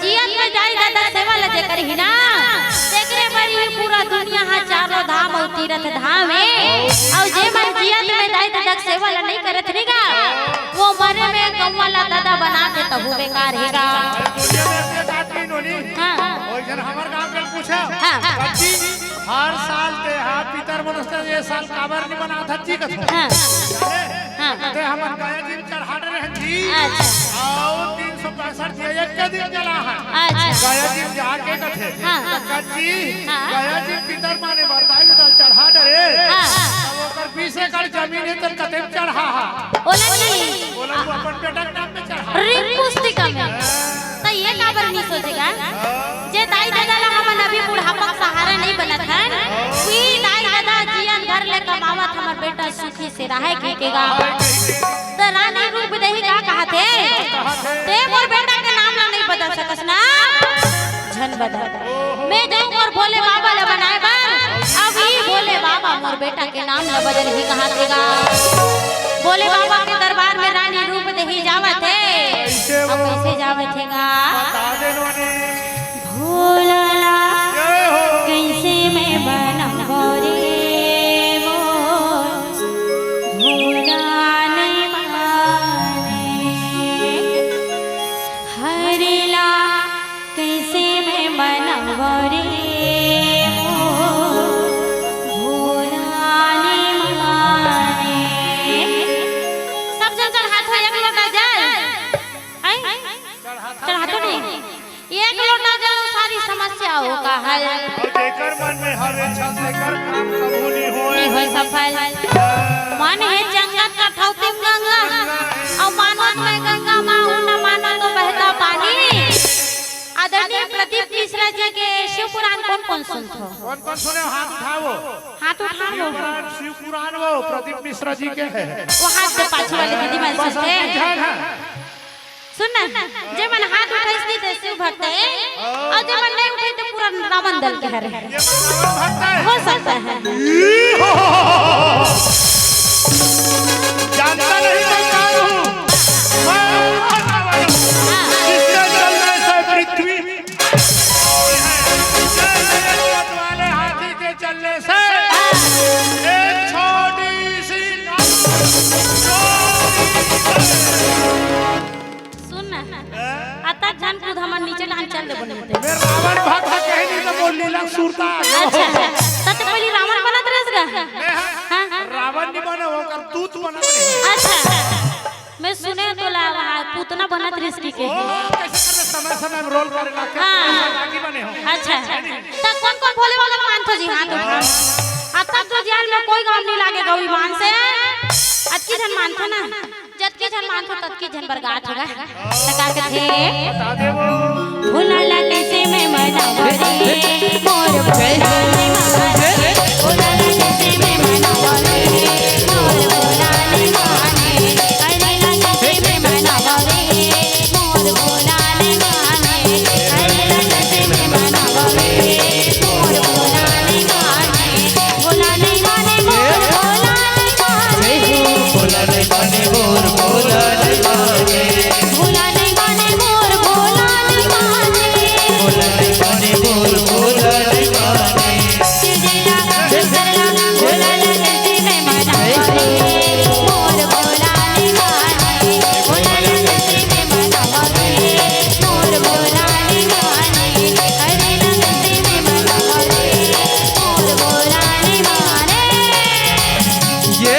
जियत में दाई ददा सेवा ल जे करही ना, तेकरे बर ही पूरा दुनिया ह चारों धाम अउ तीरथ धाम हे। अउ जे मन जियत में दाई ददा सेवा ल नइ करत रही गा, वो मरे में गौवा ला दादा बना के तहु बेकार हे गा। दुनिया में ऐसे बात नहीं नोनी। हाँ। ओइसन हमर गांव के पूछा। हाँ। कच्ची, हर साल ते हा पितर मनस्तर ये साल काबर नहीं मनात हस जी कथे। हाँ। हाँ। कथे हमन गया जी चढ़ा डरे हन जी। अच्छा। अउ तीन सौ पैंसठ दिया एक के दिन जला है। अच्छा। गया जी जाके कथे। हाँ। कच्ची, हाँ। गया जी पितर माने बर दाई ददा ल चढ़ा डरे। हाँ। अब ओकर बीस एकड़ जमीन हे, त कते में चढ़ा हा? ओला नहीं। ओला वो अपन बेटा के नाम पे चढ़ा। ऋण पुस्तिका में। त ये काबर नहीं सोचे गा? जे दाई ददा ला हमन अभी बुढ़ापा के सहारा नहीं बनत हन, उही दाई ददा जियन भर ले कमावत हमर बेटा सुखी से रहे कहिके गा। त रानी रूप देही का कहाथे? ते मोर बेटा के नाम ला नहीं बदल सकस ना? झन बदल। मैं जाऊं मोर भोले बाबा ला बनाए बर, अभी भोले बाबा मोर बेटा के नाम ला बदलही कहाथे गा। भोले बाबा के दरबार में रानी रूप देही जावत हे। कैसे अब वो? कैसे जावत हे गा? बता दे नोनी। भोला ला जय हो। कैसे मैं बनाऊं रे वो, भोला नहीं माने। हरे ला कैसे मैं मनावं रे वो, भोला नहीं माने। सब जन चढ़ात हो एक लोटा जल। हैं? चढ़ात हो नहीं? एक लोटा जल सारी समस्या हो का हल। अउ जेकर मन में हवे इच्छा, तेकर काम कभू नहीं होए। नहीं होए सफल। मन हे जंगल का ठौती गंगा, अउ मानत में गंगा माँ हूँ, न मानो तो बहता पानी। आदरणीय प्रदीप मिश्रा जी के शिव पुराण कोन कोन सुनथो? कोन कोन सुने हो? हाथ उठाओ। हाथ उठा लो। शिव पुराण, शिव पुराण वो प्रदीप मिश्रा जी के है। वो हाथ से पाछू वाले दीदी मन बस सुनते हैं। ध्यान है। सुन ना, जे मन हाथ उठाइस नहीं ते शिव भक्त है, अउ जे मन नहीं उठाइस ते पूरा रावण दल के हरे। ये रावण भक्त है। हो सकता है। जानता नहीं मैं कौन हूँ? मैं हूँ रावण। हाँ। जिसके जलने से पृथ्वी जय जगत तब झन कूद, हमन नीचे डाहन चल देबो नीचे। मैं रावण भाग भाग कहीं नहीं तो बोल लीला सुरता। अच्छा, अच्छा। तब तो पहली रावण बनत रहिस गा। मैं हाँ, हाँ? रावण नहीं बने, ओकर दूत बनत रहिस। अच्छा, अच्छा। मैं सुने तो ला वहाँ पूतना बनत रहिस कि के। ओ, कैसे करबे, समय समय में रोल करे ला के हाँ। पैसा लागी बने हो। अच्छा, अच्छा। तब कौन कौन भोले बाबा के मानथो जी, हाथ उठाओ। अब तक जो जेल में कोई काम नहीं लागे गौरी मान से, अतकी झन मानथो ना। जतकी झन मानथो, ततकी झन बर गात होगा। त का कथे? बता दे वो। भोला ला कैसे मैं मनावं रे, मोर भोला नहीं माने। भोला ला कैसे मैं मनावं रे, मोर भोला नहीं माने। अरे ला कैसे मैं मनावं रे, मोर भोला नहीं माने। अरे ला कैसे मैं मनावं रे, मोर भोला नहीं माने। भोला नहीं माने मोर, भोला नहीं माने। भोला नहीं माने मोर, भोला नहीं माने। भोला नहीं माने मोर, भोला नहीं माने। भोला नहीं माने मोर, भोला नहीं माने। शिव जी ला, शंकर ला, भोला ला कैसे मैं मनावं रे, मोर भोला नहीं माने। भोला ला कैसे मैं मनावं रे, मोर भोला नहीं माने। अरे ला कैसे मैं मनावं रे, मोर भोला नहीं माने। ये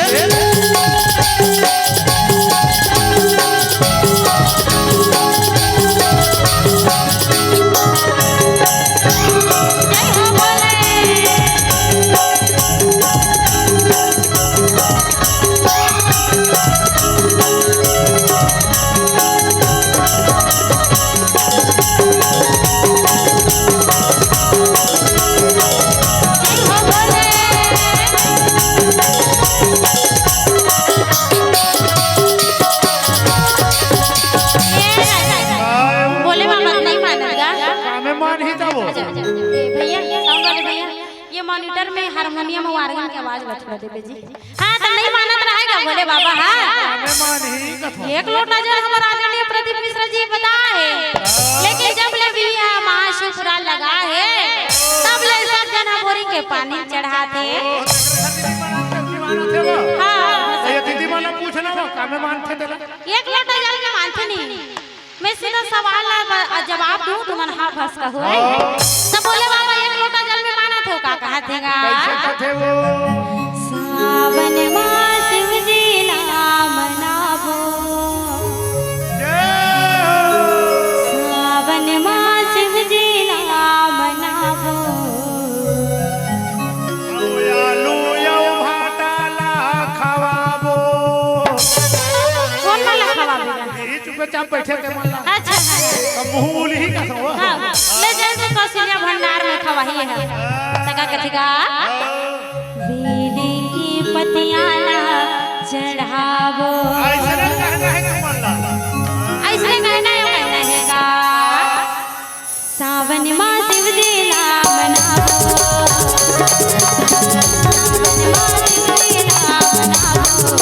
भोले बाबा नहीं मानेगा। कामे मान ही तब। अच्छा, अच्छा, ए, भैया, साउंड वाले भैया, ये मॉनिटर में हारमोनियम और ऑर्गन के आवाज बचवा देबे जी। हाँ, त नहीं मानत रहेगा भोले बाबा, हाँ। कामे मान ही कथो। एक लोटा जल हमर आदरणीय प्रदीप मिश्रा जी बताए हे, लेकिन जब ले भी यहाँ महाशिवपुराण लगा हे, तब ले सब झन बोरी के पानी चढ़ाथे। ओ, तेकरे खातिर नहीं मानत, नहीं मानत हे वो। हाँ, हाँ, हाँ। ये दीदी मन पूछना वो, कामे मानथे तेला। एक लोटा जल में मानथे नहीं। मैं सीधा सवाल ला ब-, जवाब दूं, तुमन हाँ भस कहो। हाँ। त भोले बाबा एक लोटा जल में मानथे, का कहथे गा? कैसे कहथे वो? सावन मा शिव जी ला मनाबो। जय हो। सावन मा शिव जी ला मनाबो। अउ आलू अउ भाटा ला खवाबो। कोन वाला खवाबो? चुपचाप बैठे ते मन ला। अच्छा, अच्छा। अब मुंह बोली ही का हो? हाँ, ले जाए तो कौशल्या भंडार में खवाही है। त का कथी गा? बेली की पतिया ला चढ़ाबो। ऐसने कहना है कि मन ला। ऐसने कहना है, कहना है गा। सावन मा शिव जी ला मनाबो। सावन मा शिव जी ला मनाबो।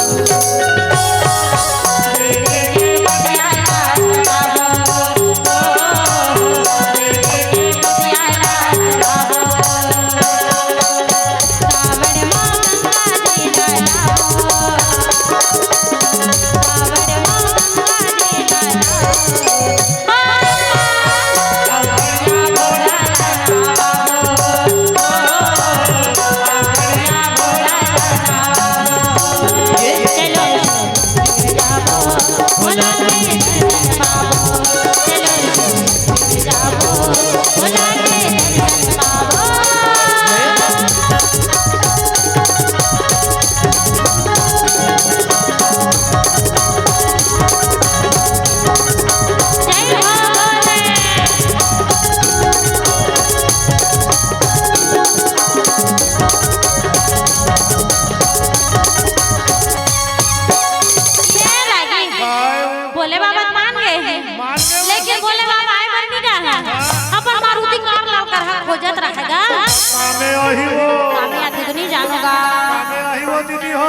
ये लागी। आयो। भोले बाबा मान गए हैं। मान गए। लेकिन भोले बाबा आए बर नहीं गा है। हाँ। अपन मारुति कार ला कर हा खोजत रहेगा। कामे आही वो। कामे आथे तो नहीं जानोगा। कामे आही वो दीदी हो।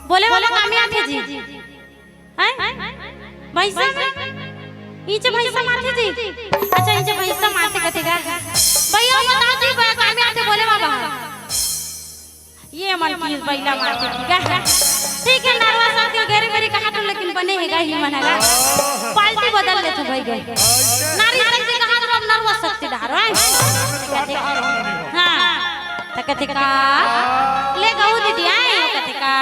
भोले बाबा कामे आथे जी। हैं? भैंसा में? ईचे भैंसा माथे जी? अच्छा, ईचे भैंसा माथे कथे गा। भैया बता दी, भैया कामे आथे भोले बाबा। ये मन की बैला माथे की गा। ठीक है, नरवा साथ के घेरे मेरे कहा तो, लेकिन बने है गा ही मन है गा। पार्टी बदल लेते भाई। गए। नारी शक्ति कहाँ तो अब नरवा शक्ति डहार है। हाँ, त कथे का? ले गऊ दीदी आए, कथे का?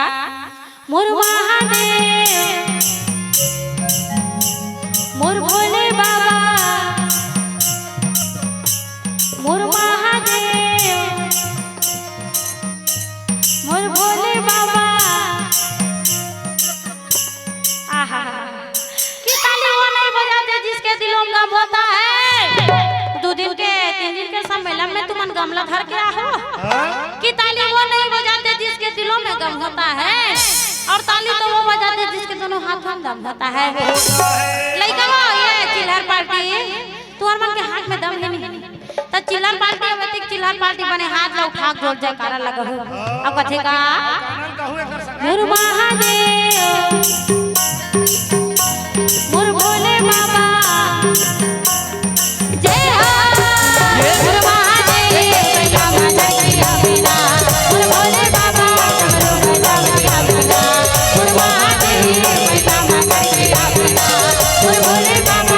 मोर महादेव, मोर भोले बाबा, मोर महादेव, मोर भोले बाबा। आहा, कि ताली वो नहीं बजाते जिसके दिलों में गम होता है। दो दिन के, तीन दिन के सम्मेलन में तुमन गमला धर के आहो। हाँ? कि ताली वो नहीं बजाते जिसके दिलों में गम होता है, और ताली तो वो बजाते जिसके दोनों हाथों में दम होता है। लइका हो, ये चिल्हर पार्टी, तुहर मन के हाथ में दम ही नहीं। त चिल्हर पार्टी, अब एतिक चिल्हर पार्टी बने, हाथ ला उठा के जोर जयकारा लगाहू। अब कथे का? मोर महादेव, मोर भोले बाबा, जय हो। मोर महादेव, मोर भोले बाबा, मोर महादेव, मोर भोले बाबा,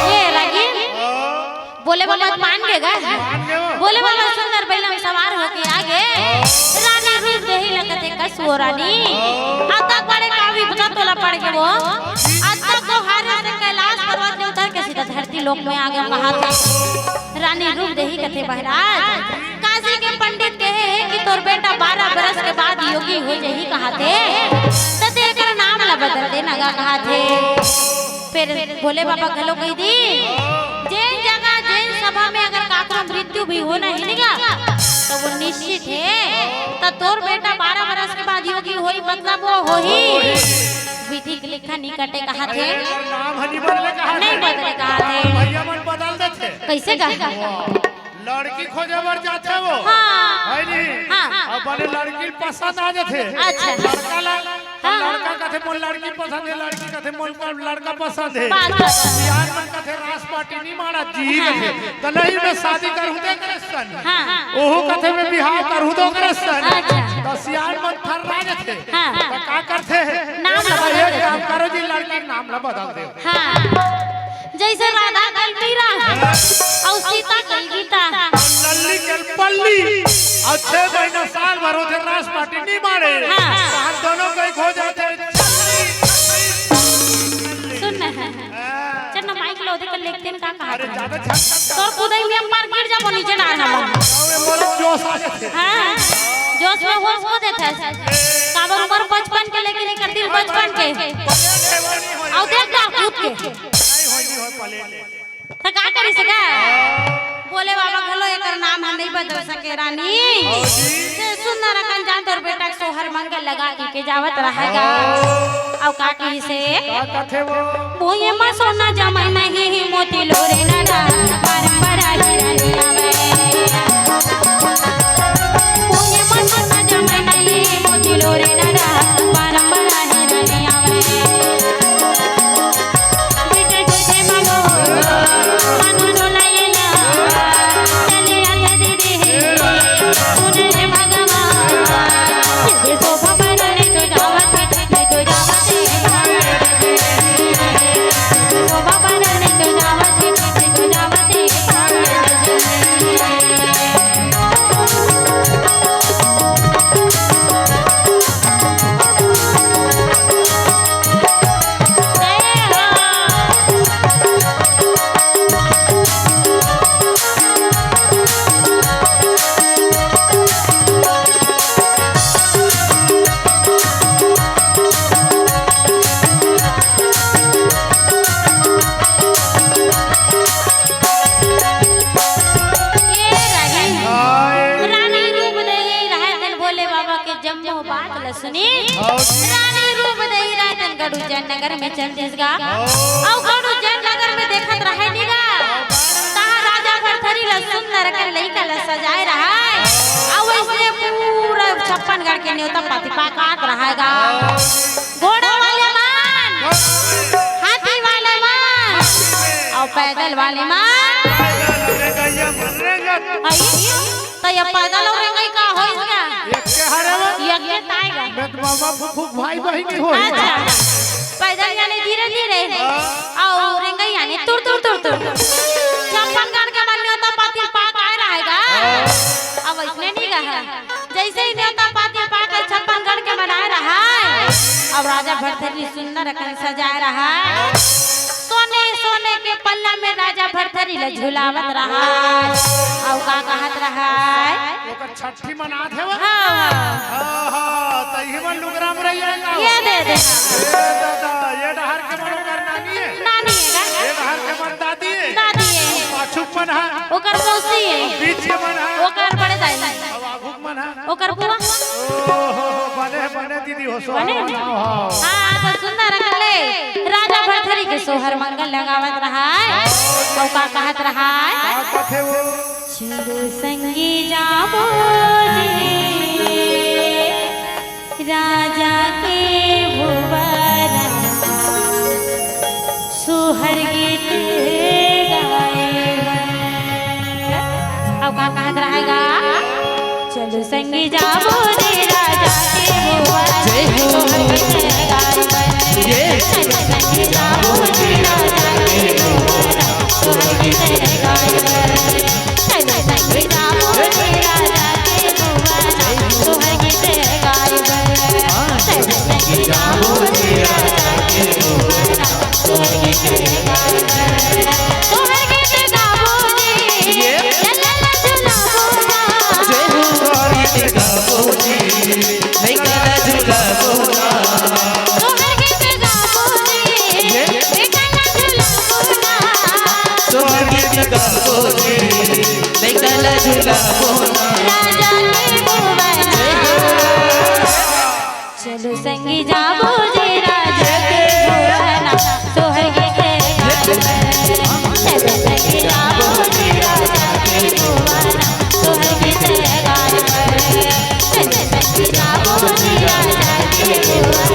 ये रागी, भोले बाबा मान गे गा। मान गे वो। भोले बाबा सुंदर बैला में सवार होके आ गे। रानी रूप देही लगत है कसुओ रानी। अब तक बड़े का विपदा तोला पड़ गे वो। अब तक तो हारे से कैलाश पर्वत में उतर के सीधा धरती लोक में आ गे कहा थे। रानी रूप देही कथे महाराज, काशी के पंडित कहे हे कि तोर बेटा बारह बरस के बाद योगी हो जाही कहा थे। त तेकर नाम ला बदल देना गा कहा थे। फिर भोले बाबा घलो कहि दी, जेन जगह, जेन सभा में अगर काकरो मृत्यु भी होना हे गा, तो वो निश्चित हे। तो तोर बेटा बारह बरस के बाद योगी होही, मतलब वो होही। विधि के लेखा नहीं कटे कहा थे। अरे, नाम ह नहीं बदले कहा नहीं थे। बदले कहा थे। भैया मन बदल देथे। कैसे कहा? लड़की खोजे बर जाथे वो। हाँ। है नहीं? हाँ। अब बने लड़की पसंद आ जाथे। अच्छा। लड़का ला, हाँ, लड़का हाँ। कथे मोर लड़की पसंद हे, लड़की कथे मोर लड़का पसंद हे। बात, बात। सियान मन कथे रास पार्टी नहीं मारा जी हाँ, कथे। हाँ। त नहीं मैं शादी करहूँ ते करे सन। हाँ। ओहू कथे मैं बिहाव करहूँ तो करे सन। अच्छा। त सियान मन थर्रा जाथे। हाँ। त का करथे? नाम सब बदल एक देथे। काम करो जी, लड़की के नाम ला बदल दे। हाँ। जैसे राधा कल मीरा अउ सीता कल गीता। लल्ली कल पल्ली। अउ छह महीना साल भर होथे रास पार्टी नहीं मारे। हाँ। तहां दोनों कहीं खो जाथे। सुन ना। हाँ। चल ना माइक लो, देख लेते हैं का कहा अरे था। ज्यादा झक झक तोर कुदई में मार गिर जाबो नीचे डाल हम। अरे मोर जोश आ जाथे। हाँ। जोश में होश खो देथे। काबर उम्र पचपन के लेकिन एकर दिल बचपन के। अउ देख ना कूद के। नहीं होई, नहीं होई, पले। त का करी सके? भोले बाबा घलो एकर नाम ह नहीं बदल सके रानी। से सुंदर अकन जान तोर बेटा के सोहर मंगल लगा के, के जावत रहेगा। अउ का कही से? का कथे वो? भुइयां म सोना जमाय नहीं, मोती लो रे ना डार, बारंबार आही रानी आवे। भुइयां म सोना जमाय नहीं, मोती लो रे ना डार, बारंबार आही रानी आवे। नी? रानी रूप देही राय तन गढ़ उज्जैन नगर में चल दिस गा। अउ गढ़ उज्जैन नगर में देखत रहय नी गा। तहाँ राजा भरथरी ला सुंदर अकन लइका ला सजाय रहय। अउ अइसने पूरा छप्पन गढ़ के नेवता पाती पाकात रहय गा। घोड़ा वाले मन, हाथी वाले मन, अउ पैदल वाले मन। पैदल, रेंगइया मन रेंगत। अई, त ये पैदल अउ रेंगई का होइस गा? एक के हरे वो? एक के ताय गा। मैं तो मामा फुफू भाई बहिनी होय। अच्छा, पैदल यानी धीरे धीरे, अउ रेंगई यानी तुर तुर तुर तुर। छप्पन गढ़ के मन नेवता पाती पाकाय रहय गा। अब अइसने नी गा। जइसे ही नेवता पाती पाके छप्पन गढ़ के मन आय रहय, अउ राजा भरथरी सुंदर अकन सजाय रहय। सोने सोने के पल्ला में राजा भरथरी ला झुलावत रहय। अउ का कहत रहय? ओकर छट्ठी मनात हे वो? हाँ। हाँ, हाँ, त इही मन लुगरा में रहिए ना। ये दे दे। ए दादा, ये डहर के मन ओकर नानी हे। नानी हे का? ये डहर के मन दादी हे। दादी हे। पाछू के मन हा। ओकर मौसी हे। बीच के मन हा। ओकर बड़े दाई। अब आगू के मन हा। ओकर बुआ। ओहो, बने, बने दीदी हो, बने? सोहर मनाओ, हाँ। हाँ, त सुंदर अकन ले राजा भरथरी के सोहर मंगल लगावत रहय। अउ का कहत रहय? का कथे वो? चलो संगी जाबो जी, राजा के भुवन, सोहर गीत गाए बर। अउ का कहत रहय गा? चलो संगी जाबो रे राजा के भुवन, जय हो। सोहर गीत गाए बर। ये। चलो संगी जाबो रे राजा के भुवन, सोहर गीत गाए बर। चलो संगी जाबो रे राजा के भुवन, सोहर गीत गाए बर। चलो संगी जाबो रे राजा के भुवन, सोहर गीत गाबो जी। ये। ललना झुलाबो ना। जय हो। सोहर गीत गाबो जी। लइका ला झुलाबो ना। सोहर गीत गाबो जी। ये। बेटा ला झुलाबो ना। सोहर गीत गाबो जी। लइका ला झुलाबो ना। राजा के भुवन। जय हो। चलो संगी जाबो जी राजा के भुवन, सोहर गीत गाए बर। चलो संगी जाबो जी राजा के भुवन, सोहर गीत गाए बर। चलो संगी जाबो जी राजा के भुवन,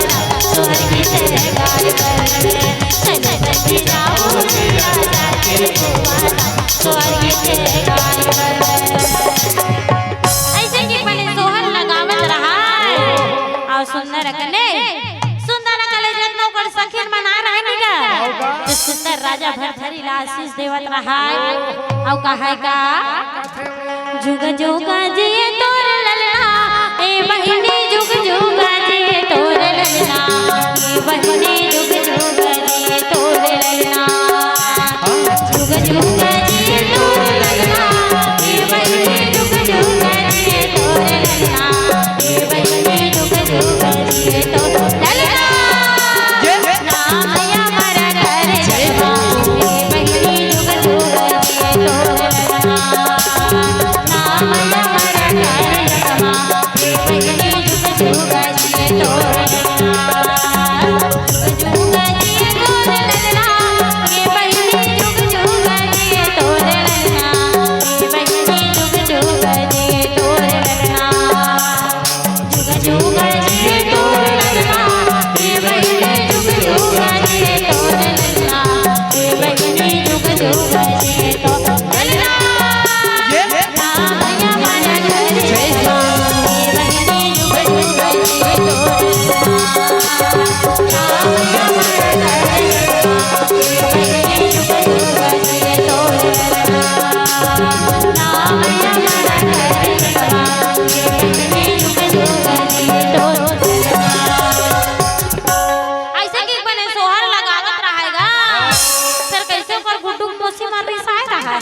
सोहर गीत गाए बर। चलो संगी जाबो जी राजा के भुवन, सोहर गीत गाए बर। अइसे के बने सोहर लगावत रहय। अउ सुंदर अकन ले, सुंदर अकन ले जतना ओकर सखिन मन आय रहय नी गा, त सुंदर राजा भरथरी ला आशीष देवत रहय। अउ कहय का? जुग जुग जिए तोर ललना, ए बहिनी जुग जुग जिए तोर ललना, ए बहिनी जुग जुग जिए तोर ललना। जुग जुग जिए तोर ललना, ए बहिनी जुग जुग जिए तोर ललना, ए बहिनी जुग जुग जिए तोर ललना। नाम अमर कर जगमा, ए बहिनी जुग जुग जिए तोर ललना। नाम अमर कर जगमा, ए बहिनी जुग जुग जिए तोर ललना। अइसे के बने सोहर लगावत रहय गा। सर, कइसे ओकर गुड्डू के मौसी मन रिसाय रहय।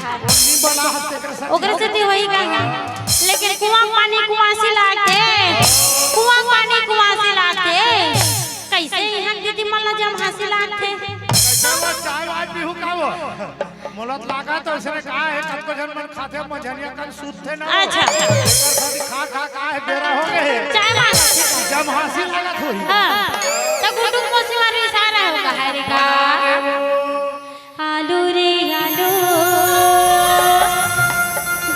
ओकरे सेती होही गा। लेकिन कुआं पानी कुआसी लागथे, कुआं पानी कुआसी लागथे। कइसे इहां दीदी मन ला जब हंसी लागथे। चाय वाय पीहू का वो? मोला तो लागत हे, अइसने का हे, कतको झन मन खाथे, मझनिया कन सूतथे ना। अच्छा। एकर सेती खा, खा, का हे, बेरा हो गे हे। चाय मांगत हे। जब हाँसी लागत होही। हाँ। त गुड्डू मौसी वाला इशारा होगा, हाय रे का। आलू रे आलू,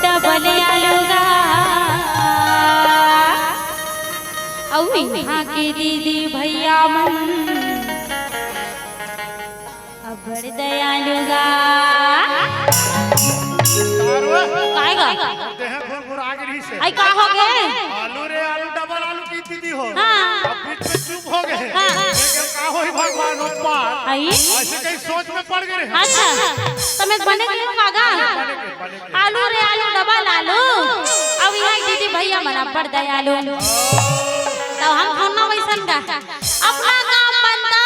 डबल आलू गा। अउ इहाँ के दीदी भैया मन अब्बड़ दयालु गा। तारो। काय गा? देह घुरघुरा गे रहिस हे। आई का हो गे? आलू रे आलू, डबल आलू की दीदी हो। हाँ। अब बीच में चुप हो गे। हाँ। लेकिन का होही भगवान ऊपर। आई? अइसे कहीं सोच में पड़ गे रहे। अच्छा। त मैं बने के का गा? बने के, बने के। आलू रे आलू, डबल आलू। अब इहाँ दीदी भैया मन अब्बड़ दयालु। त हम थोड़ा वइसन गा। अपना काम बनता।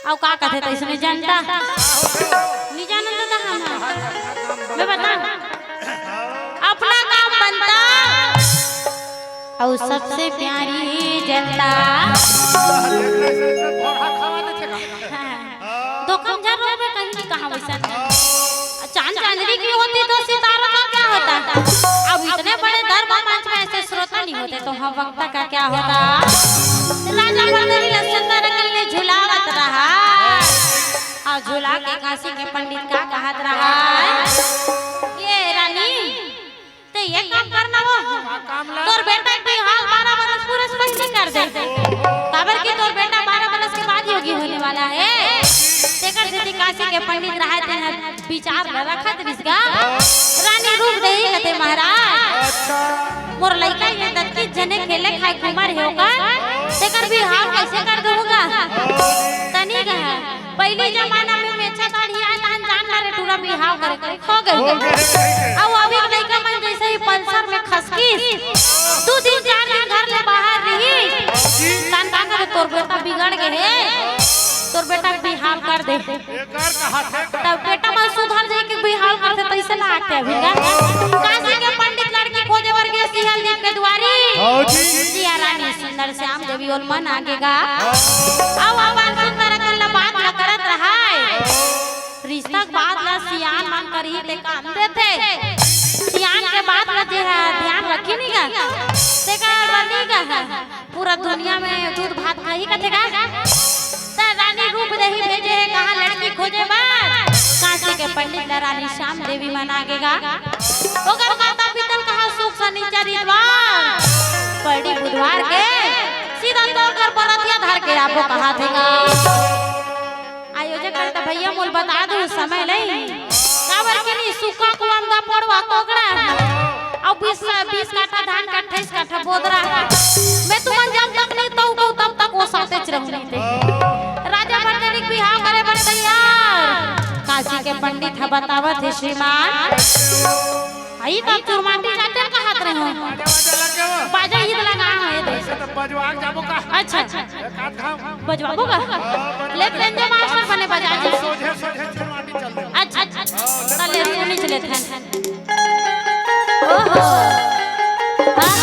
अउ का कथे त इसने जनता? नहीं जानत त हम। मैं बता। अपना काम बनता। अउ सबसे प्यारी जनता। दो कम जरूर में कहीं नहीं कहा वइसन। चांद चांदनी की होती तो सितारों का क्या होता? अब इतने बड़े दरबार मंच में ऐसे श्रोता नहीं होते तो हम वक्ता का क्या होता? राजा मंडली सुंदर रंगल में झुलावत रहा। अउ झुला के काशी के पंडित का कहत रहा, ये रानी, ते ये काम करना वो। का काम ला? तोर बेटा के बिहाव बारह बरस पूरा स्पष्ट कर दे। काबर कि तोर बेटा बारह बरस के बाद योगी होने वाला हे। तेकर सेती काशी के पंडित रहा, तेन विचार ल रखत रिहिस गा। रानी रूप देही कथे महाराज। अच्छा। मोर लइका ये दत्ती जने खेले खाए घूमर हे ओकर। तेकर बिहाव कइसे कर दूंगा? तनी कहा। पहिली जमाना में मेछा दाढ़ी आय, तहन जान मारे टूरा बिहाव करे करे खो गे। खो गे। अउ अभी लइका मन जइसे ही पल्सर में खसकिस, दू दिन चार दिन घर ले बाहर रही, तहन का करे, तोर बेटा बिगड़ गे हे, तोर बेटा के बिहाव कर दे। एकर कहा थे। तब बेटा मन सुधर जाए के बिहाव करथे, तइसे ना आथे अभी का। काशी के पंडित लड़की खोजे बर गे सियाल दीप के दुआरी। हाँ जी। जिया रानी सुंदर श्याम देवी ओल मन आगे गा। अउ अपन सुंदर अकन ला बात ला करत रहाय। रिश्ता के बात ला सियान मन करही ते काम देथे। सियान के बात ला जे ह ध्यान रखी नहीं गा, तेकर बर नहीं गा। पूरा दुनिया में दूध भात खाही कथे गा। त रानी रूप देही भेजे हे कहाँ लड़की खोजे बर। काशी के पंडित ला रानी श्याम देवी मन आगे गा। ओकर माता पिता ल कहा सुख शनिचर इतवार, पड़ी बुधवार के, सीधा तोर घर बरतिया धर के आबो कहा थे गा। आयोजक करता भैया मोल बता दू समय नहीं। काबर के नहीं सुक्का कुआंदा पड़वा कोकड़ा। अउ बीस, बीस काठा धान का अट्ठाईस काठा बोदरा। मैं तुमन जब तक नहीं तऊ को तब तक वो साथे च रहूंगी ते। राजा मंडली के बिहाव करे बर तैयार। काशी के पंडित ह बतावत हे श्रीमान। आई त चुरमाटी जाते कहत रहे हो। बाजा वाजा लग गया। बाजा ही लगा है दे। ऐसे तो बजवा के जाबो का। अच्छा, अच्छा। एक आध घाव। बजवाबो का? हाँ, बजवा ले दे। बेंजो मास्टर बने बजा दे। सोझे, सोझे चुरमाटी चल दे। अच्छा, अच्छा। हाँ, ले चले थे। ओहो। हाँ।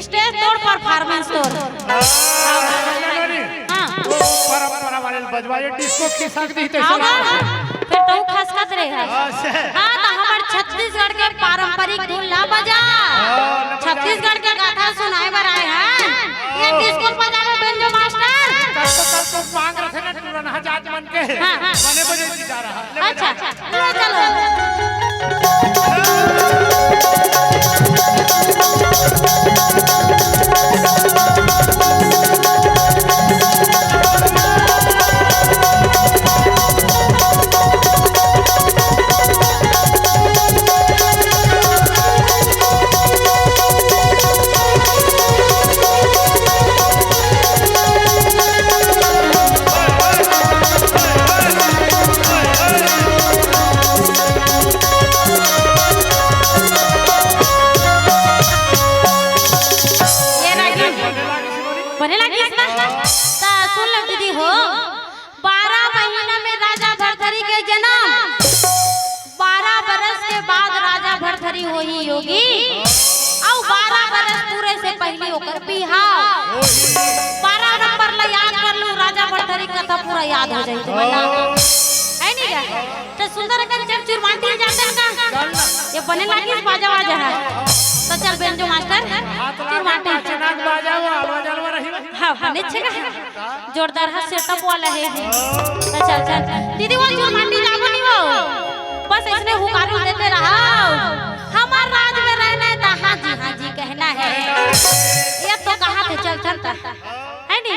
Stage तोड़, performance तोड़। हाँ, हाँ, हाँ। हाँ। वो परंपरा वाले बजवा, ये disco खिसक दी थे हाँ, सुना। हाँ, हाँ। फिर तो खसकत रहे है। हाँ, से। हाँ, तो हमार छत्तीसगढ़ के पारंपरिक धुन ला बजा। हाँ, ला बजा। छत्तीसगढ़ के गाथा सुनाए बर आए हैं। ये disco बजावे बेंजो मास्टर। कल तो, कल तो मांग रहे थे ना, टूरा ना जात मन के। हाँ, हाँ। बने बजे जी जा रहा। अच्छा, अच्छा। चलो, चलो। जनम, बारह बरस के बाद राजा भरथरी होही योगी, अउ बारह बरस पूरे से पहिली ओकर बिहाव। बारह नंबर ला याद कर लू, राजा भरथरी कथा पूरा याद हो जाही तुमन ला। है नी गा? त सुंदर अकन चल चुरमाटी जाते का? ये बने लागिस बाजा वाजा है। त चल बेंजो मास्टर, चुरमाटी। हाँ, बने छे गा। जोरदार हा setup वाला हे। त चल, चल। दीदी, वो चुरमाटी जाबो नी वो। बस इसने हुकारू देते रहा। हमार राज में रहना है त हाँ जी, हाँ जी कहना है। ये तो कहा थे, चल, चल, चल। है नी?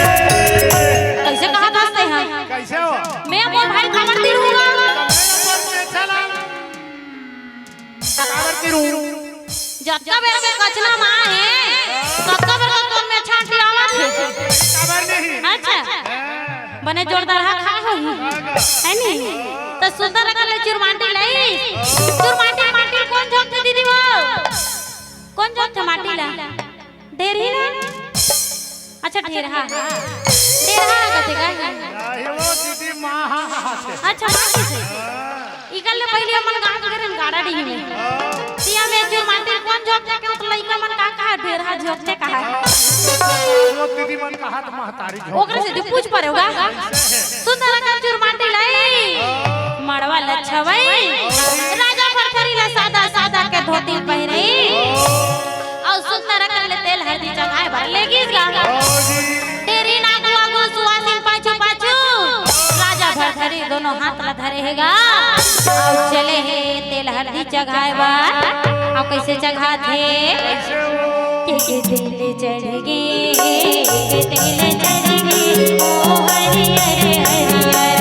कैसे कहा था तेहा? कैसे हो? मैं मोर भाई काबर तिरहूँ? काबर तिरहूँ? जतका बेर के कचना माँ हे, ततका बेर के तोर में छांटी आवत हे। काबर नहीं? अच्छा। बने जोरदार हा खा होही। है नी? त सुंदर अकन ले चुरमाटी लई। चुरमाटी माटी कोन झोंकथे दीदी वो? कोन झोंकथे माटी ला? ढेरही ना? अच्छा, ढेरहा। ढेरहा कथे का? अच्छा, माटी से। इकर ले पहिली हमन गाँव के रहन गाड़ा डीही में। तिया में चुरमाटी कोन झोंकथे के, त लइका मन का कहा, ढेरहा झोंकथे कहा। वो दीदी मन कहा त महतारी झोंक। ओकरे से पूछ परे होगा। सुंदर अकन चुरमाटी लई। मड़वा लछवई। राजा भरथरी ला सादा सादा के धोती पहिरई। अउ सुंदर अकन ले तेल हरदी चघाय बर लेगिस गा। ढेरी ना आगू आगू सुवासिन पाछू पाछू। राजा भरथरी दोनों हाथ ला धरे हे गा। अउ चले हे तेल हरदी चघाय बर। अउ कैसे चघात हे? के के तेल चढ़ गे, के के तेल चढ़ गे, ओ हरियर हरियर,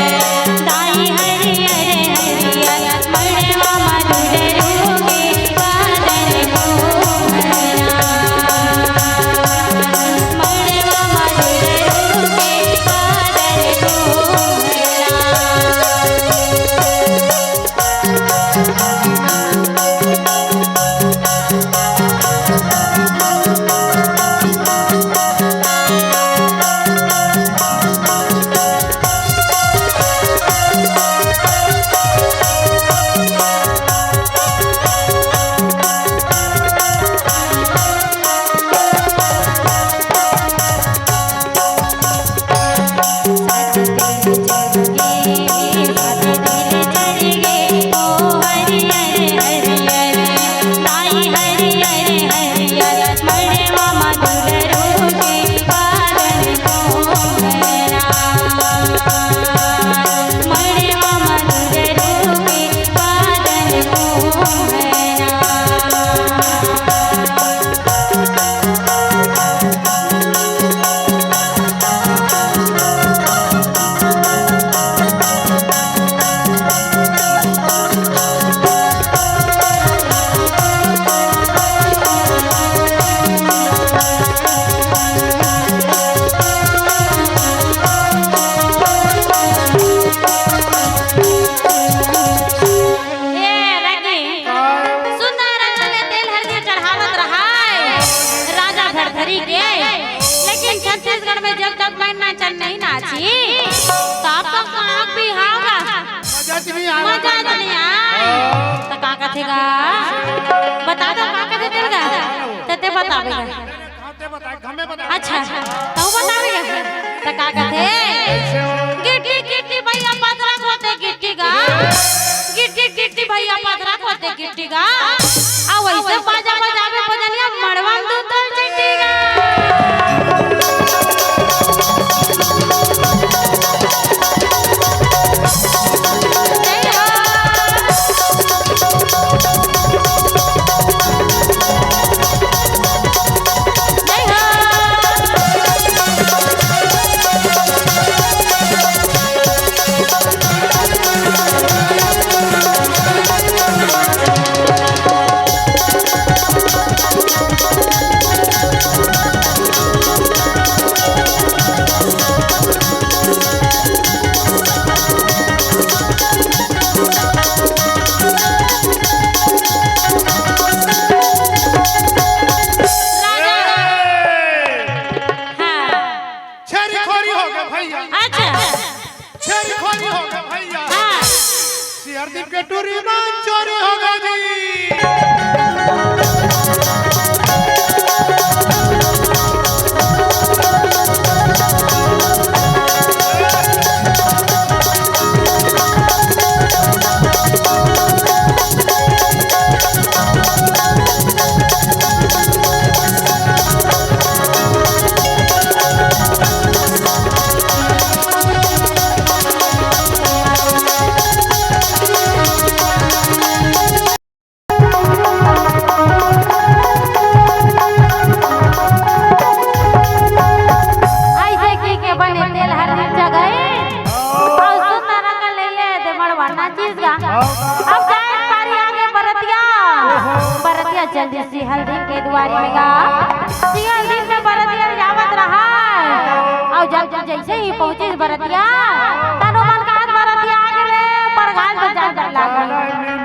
दाई हरियर हरियर, मड़वा मा दुलरू के बादर को हरा। मड़वा मा दुलरू के बादर को हरा। का? बता दो, का कथे तेला गा? त तें बताबे गा। हाँ, तें बता, हमें बता। अच्छा, तहूँ बताबे गा। त का कथे? गिट्टी गिट्टी भैया पथरा खोदथे गिट्टी गा। गिट्टी गिट्टी भैया पथरा खोदथे गिट्टी गा। आ वइसे बाजा बजाबे भोजनिया मड़वा म दू तोर चिट्ठी गा। हाँ। छेरी खोरी हो गे भैया। अच्छा। छेरी खोरी हो गे भैया। हाँ। सियार दी के टूरी मान चोरी हो गे जी। अइसे कहिके बने तेल हर नीचा गे। अउ सुंदर अकन ले ले दे मड़वा नाचिस गा। अब जाए पारी आगे बरतिया। बरतिया जल्दी सिहलदिन के दुवारी में गा। सिहलदिन में बरतिया जावत रहय। अउ जब जइसे ही पहुंचिस बरतिया, तनु मन कहत बरतिया आगे ले परघाय म जाए बर लागय।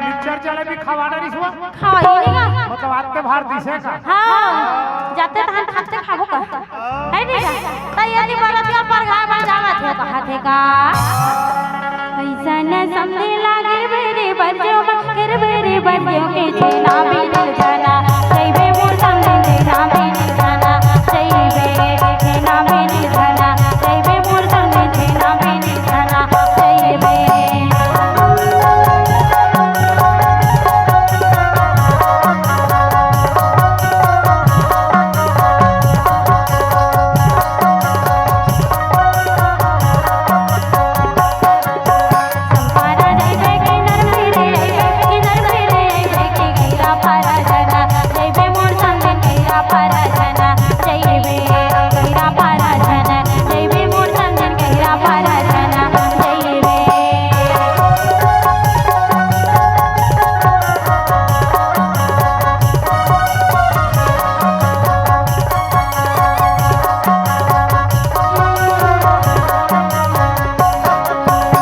मिक्सचर जलेबी खवाना रिसवा। खवाही नहीं गा। मतलब आते भार दिसे का? हाँ, जाते तहन खाते खाबो का। है नहीं गा? त ये नहीं बरतिया परघाय बर जावत हे, कहत हे का? अइसन समधी लागे बेरे बरतियो म, कर बेरे बरतियो के छेना बिन छाना, जइबे मोर संग छेना बिन छाना, जइबे छेना बिन छाना, जइबे मोर संग छेना बिन छाना, जइबे।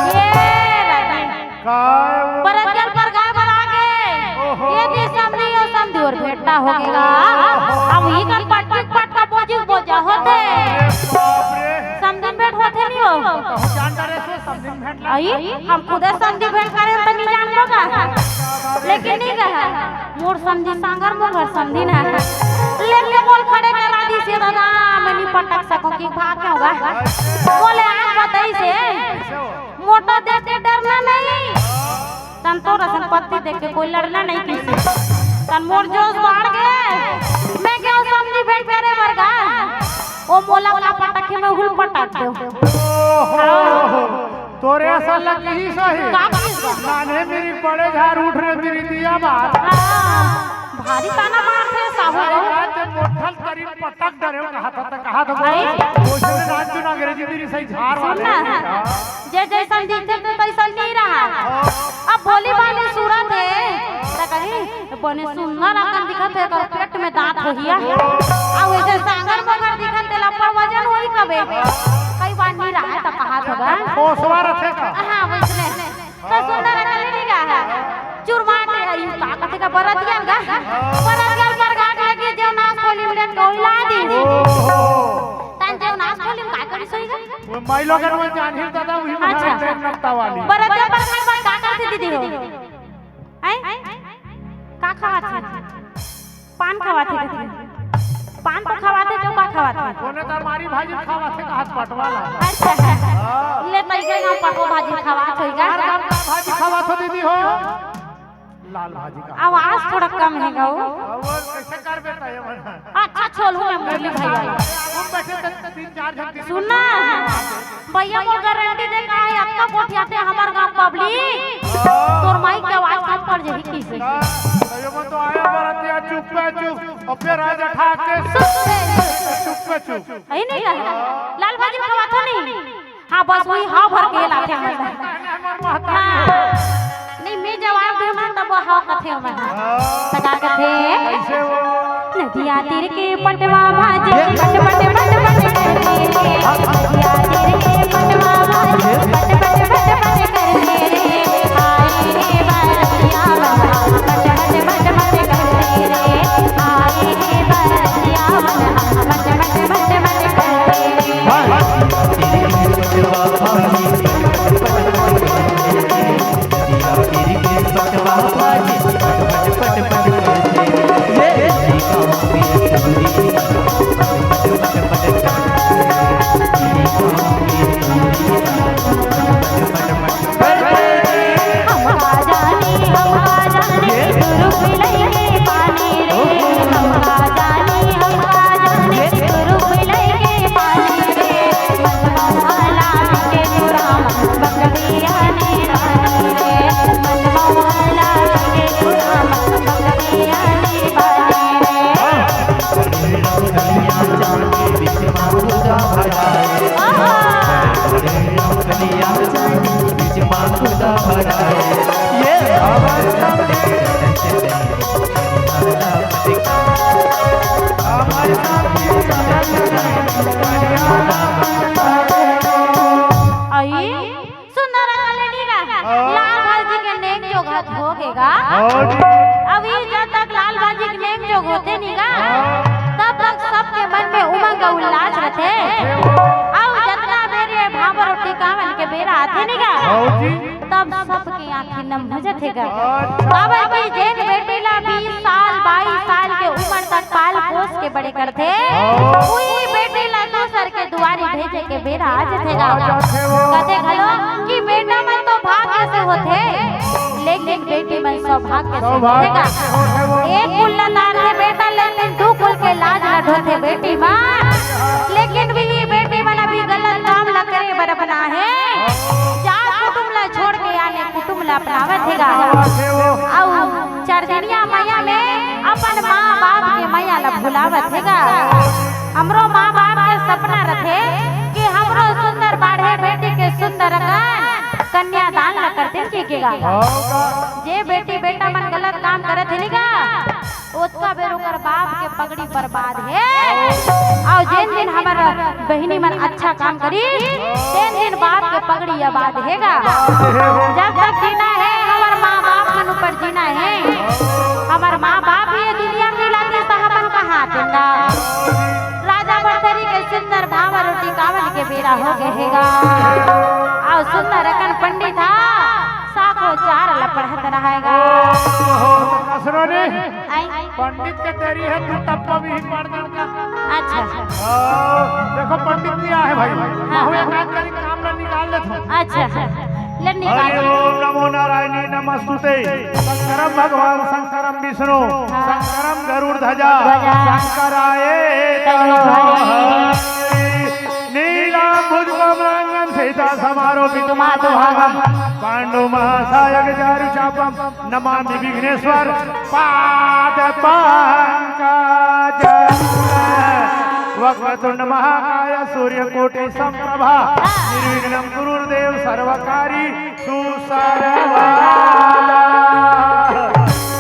ये रानी। काय वो? बरतिया ल परघाय बर आगे। ओहो। ये दे समधी, ओ समधी अउ भेंट होगे गा। अब इही कन पटक पटका बोजिस बोजा होथे। बाप रे। समधी भेंट होथे नहीं हो। तो जान डरे सो समधी भेंट ला। अई, हम खुदे समधी भेंट करे त नहीं जानबो गा। लेकिन नहीं कहा। मोर समधी सांगर मोर समधी ना। लेके बोल खड़े करा दिसे दादा, मैं नहीं पटक सकूं कि भाग के होगा। बोले आप बताइसे। मोटा देख के डरना नहीं। तन तोर असन पत्ती देख के कोई लड़ना नहीं किसी। तन मोर जोश बाढ़ गे। मैं केहू समधी भेंट करे बर गा। ओ मोला का पटक के मैं हुल पटक दो। ओहो। तोरे असन लगी ही सही। का कहिस बा? नान्हे मेरी बड़े झार उठ रे मेरी दिया बात। हाँ, भारी ताना मारथे साहू। अरे बात मोठल तरी पटक डरे कहा था, त कहा था बोला। अरे। वो सुन ना, अंजू ना अंग्रेजी मेरी सही झार सुन वाले। ना। जे जइसन दिखथे ते तइसन नइ रहय। अब भोली भाली सूरत हे, त कही, "बने सुंदर अकन दिखत हे, एकर पेट में दांत होही।" अउ वइसे सांगर मोगर दिखत हे, तेला अब्बड़ वजन होही कबे। कई बार नइ रहय, त कहात होगा। खोसवा रथे का? हाँ, वइसने। त सुंदर अकन ले नइ रहय। चुरमाट हे, अई का कथे का बरतिया गा? बरतिया परघाट लगी, जेव नास खोली में ले टोइला दी। तन जेव नास खोली में का करिस होही गा? वो माई लोगन वो जानही दादा, वही अच्छा। महाराज नक्ता वाली। बरतिया परघाट बर का करथे दीदी हो? हैं? पान खवाथे कथे। पान तो खवाथे, जो का खवाथे? ओने त मारी भाजी खवाथे, कहात पटवा ला। अच्छा। हाँ। ले, तइके हम पटवा भाजी खवात होई का? हर काम का भाजी खवात हो दीदी हो। लाल भाजी का। आवाज थोड़ा कम हे गा वो। अब वो कैसे कर बेटा ये बना? अच्छा, छोलू में मुरली भैया। हम बैठे थे तीन चार घंटे। सुन ना, भैया वो गारंटी दे का है, आपका गोठिया थे हमार गांव पब्लिक। तोर माई के आवाज कम पड़ जाही किसे। हाँ, ये मन तो आया बरतिया चुप पे चुप, अबे राजा ठाके चुप पे चुप। यही नहीं कहा। लाल भाजी खवात हो नहीं? हाँ, बस वही हाँ भर के लाथे हमें। हाँ। नहीं, मैं जवाब दूँ ना, तब वो हाँ कथे हमें। हाँ। त का कथे? कैसे वो? नदिया तीर के पटवा भाजी, पट, पट, पट, पट करथे रे। नदिया तीर के पटवा भाजी, पट, पट, पट, पट करथे रे। आए रे बरतिया वाला, पट, पट, पट, पट करथे रे। आए रे बरतिया वाला, पट, पट, पट, पट करथे रे। आई सुंदर अंगल लेडी का। हाँ। लाल भाजी के नेम जोग हाथ हो गेगा। हाँ जी। अभी जब तक लाल भाजी के नेम जोग होथे नहीं गा, हाँ। तब तक सबके मन में उमंग अउ उल्लास रथे। अउ जतना बेर ये भांवर रोटी कावन के बेरा आथे नहीं गा, हाँ जी। तब सबके आँखी नम हो जाथे गा। अच्छा। काबर कि जेन बेटी ला बीस साल, बाईस साल के उमर तक पाल पोस के बड़े करथे, हाँ। उही बेटी ला दूसर के दुवारी भेजे के बेरा आ जथे गा। आ जाथे वो। कथे घलो कि बेटा मन तो भाग्य से होथे, लेकिन बेटी मन सौभाग्य से होथे गा। सौभाग्य से होथे वो। एक कुल ला तारथे बेटा, लेकिन दू कुल के लाज ला ढोथे बेटी मन। लेकिन भी ये बेटी मन अभी गलत काम ला करे बर अपना हे। जात कुटुम ला छोड़ के आने कुटुम ला अपनावत हे गा। अउ चरजनिया मया में अपन माँ बाप के मया ला भुलावत हे गा। हमरो माँ बाप के सपना रथे कि हमरो सुंदर बाढ़े बेटी के सुंदर अकन कन्यादान ला करते के गा। जे बेटी बेटा मन गलत काम करत हे नी गा, ओतका बेर ओकर बाप के पगड़ी बर्बाद हे। अउ जेन दिन हमर बहिनी मन अच्छा काम करी, तेन दिन बाप के पगड़ी आबाद हे गा। जब तक जीना हे, हमर माँ बाप मन ऊपर जीना हे। हमर माँ बाप ये दुनिया में मिला के हमन कहाँ तेंगा। राजा भरथरी के सुंदर भांवर रोटी कावन के बेरा हो गे हे गा। अउ सुंदर अकन पंडित हा, साखो चार ला पढ़त रहे गा। ओहो, सुनो नी। आई। पंडित के देरी हे, तू तब भी पढ़ दे का। अच्छा। ओ, देखो पंडित नहीं आए भाई। हाँ। हम एक रात का काम ना निकाल लेते हैं। अच्छा। ले निकाल। हरि ओम नमो नारायणी नमस्तुते। शंकरम भगवान शंकरम विष्णु। हाँ। शंकरम गरुड़ ध्वजा। ध्वजा। शंकराय तनो हरि। नीलांबुज कमलांगन सीता समारोपित मातुहागम। पांडु महासायक चारु चापम। नमामि विघ्नेश्वर पाद पंकज। वक्रतुंड महाकाय सूर्य कोटि संप्रभा। निर्विघ्नं कुरु देव सर्वकार्येषु सर्वदा।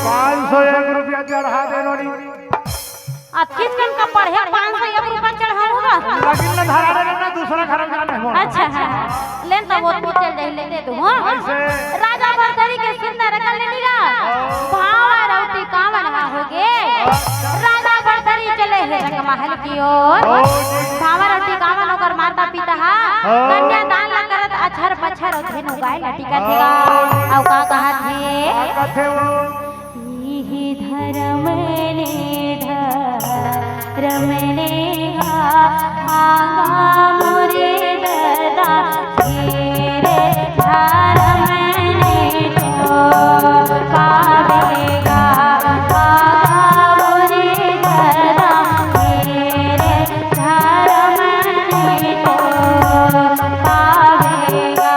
पाँच सौ एक रुपया चढ़ा दे रोनी। अतकिच कन का पढ़े पाँच सौ एक रुपया चढ़ाऊंगा। लेकिन न धरा रे ना, दूसरा घर में जाने हो। अच्छा, हाँ। लेन तब वो चल जाई, ले दे तू, हाँ। ऐसे। राजा भरथरी के सुंदर अकन ले नी गा। भांवर अउ टिकावन हा हो गे। राजा भरथरी चले हे रंग महल की ओर। भांवर अउ टिकावन ओकर माता पिता हा। कन्यादान ला करत अछर पछर अउ धेनु गाय ला टिकत हे गा। अउ का कहत हे? का कहत हे वो? धरम ले धरम ले गा, आगा मोरे ददा घेरे धरम ले तो पावेगा, आगा मोरे ददा घेरे धरम ले तो पावेगा।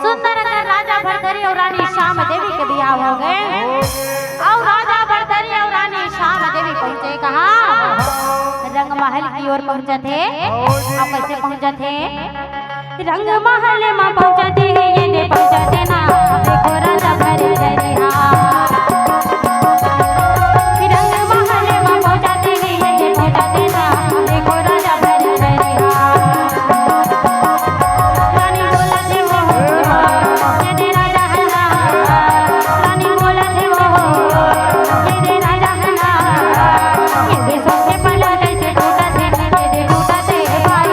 सुंदर अकन राजा भरथरी अउ रानी श्याम देवी के बिहाव हो गे। अउ राजा भरथरी अउ रानी श्याम देवी पहुंचे कहां? रंगमहल की ओर पहुंचत हे। अउ कइसे पहुंचत हे? रंगमहल म पहुंचत हे, ये दे पहुंचत हे ना, देखो राजा भरथरी हा। रंगमहल म पहुंचत हे, ये दे पहुंचत हे ना, देखो राजा भरथरी हा। रानी बोलत हे वो, ये दे राजा हल्ला। रानी बोलत हे वो, ये दे राजा हल्ला। ये दे सोचे पलक से टूटत हे, ये दे टूटत हे भाई।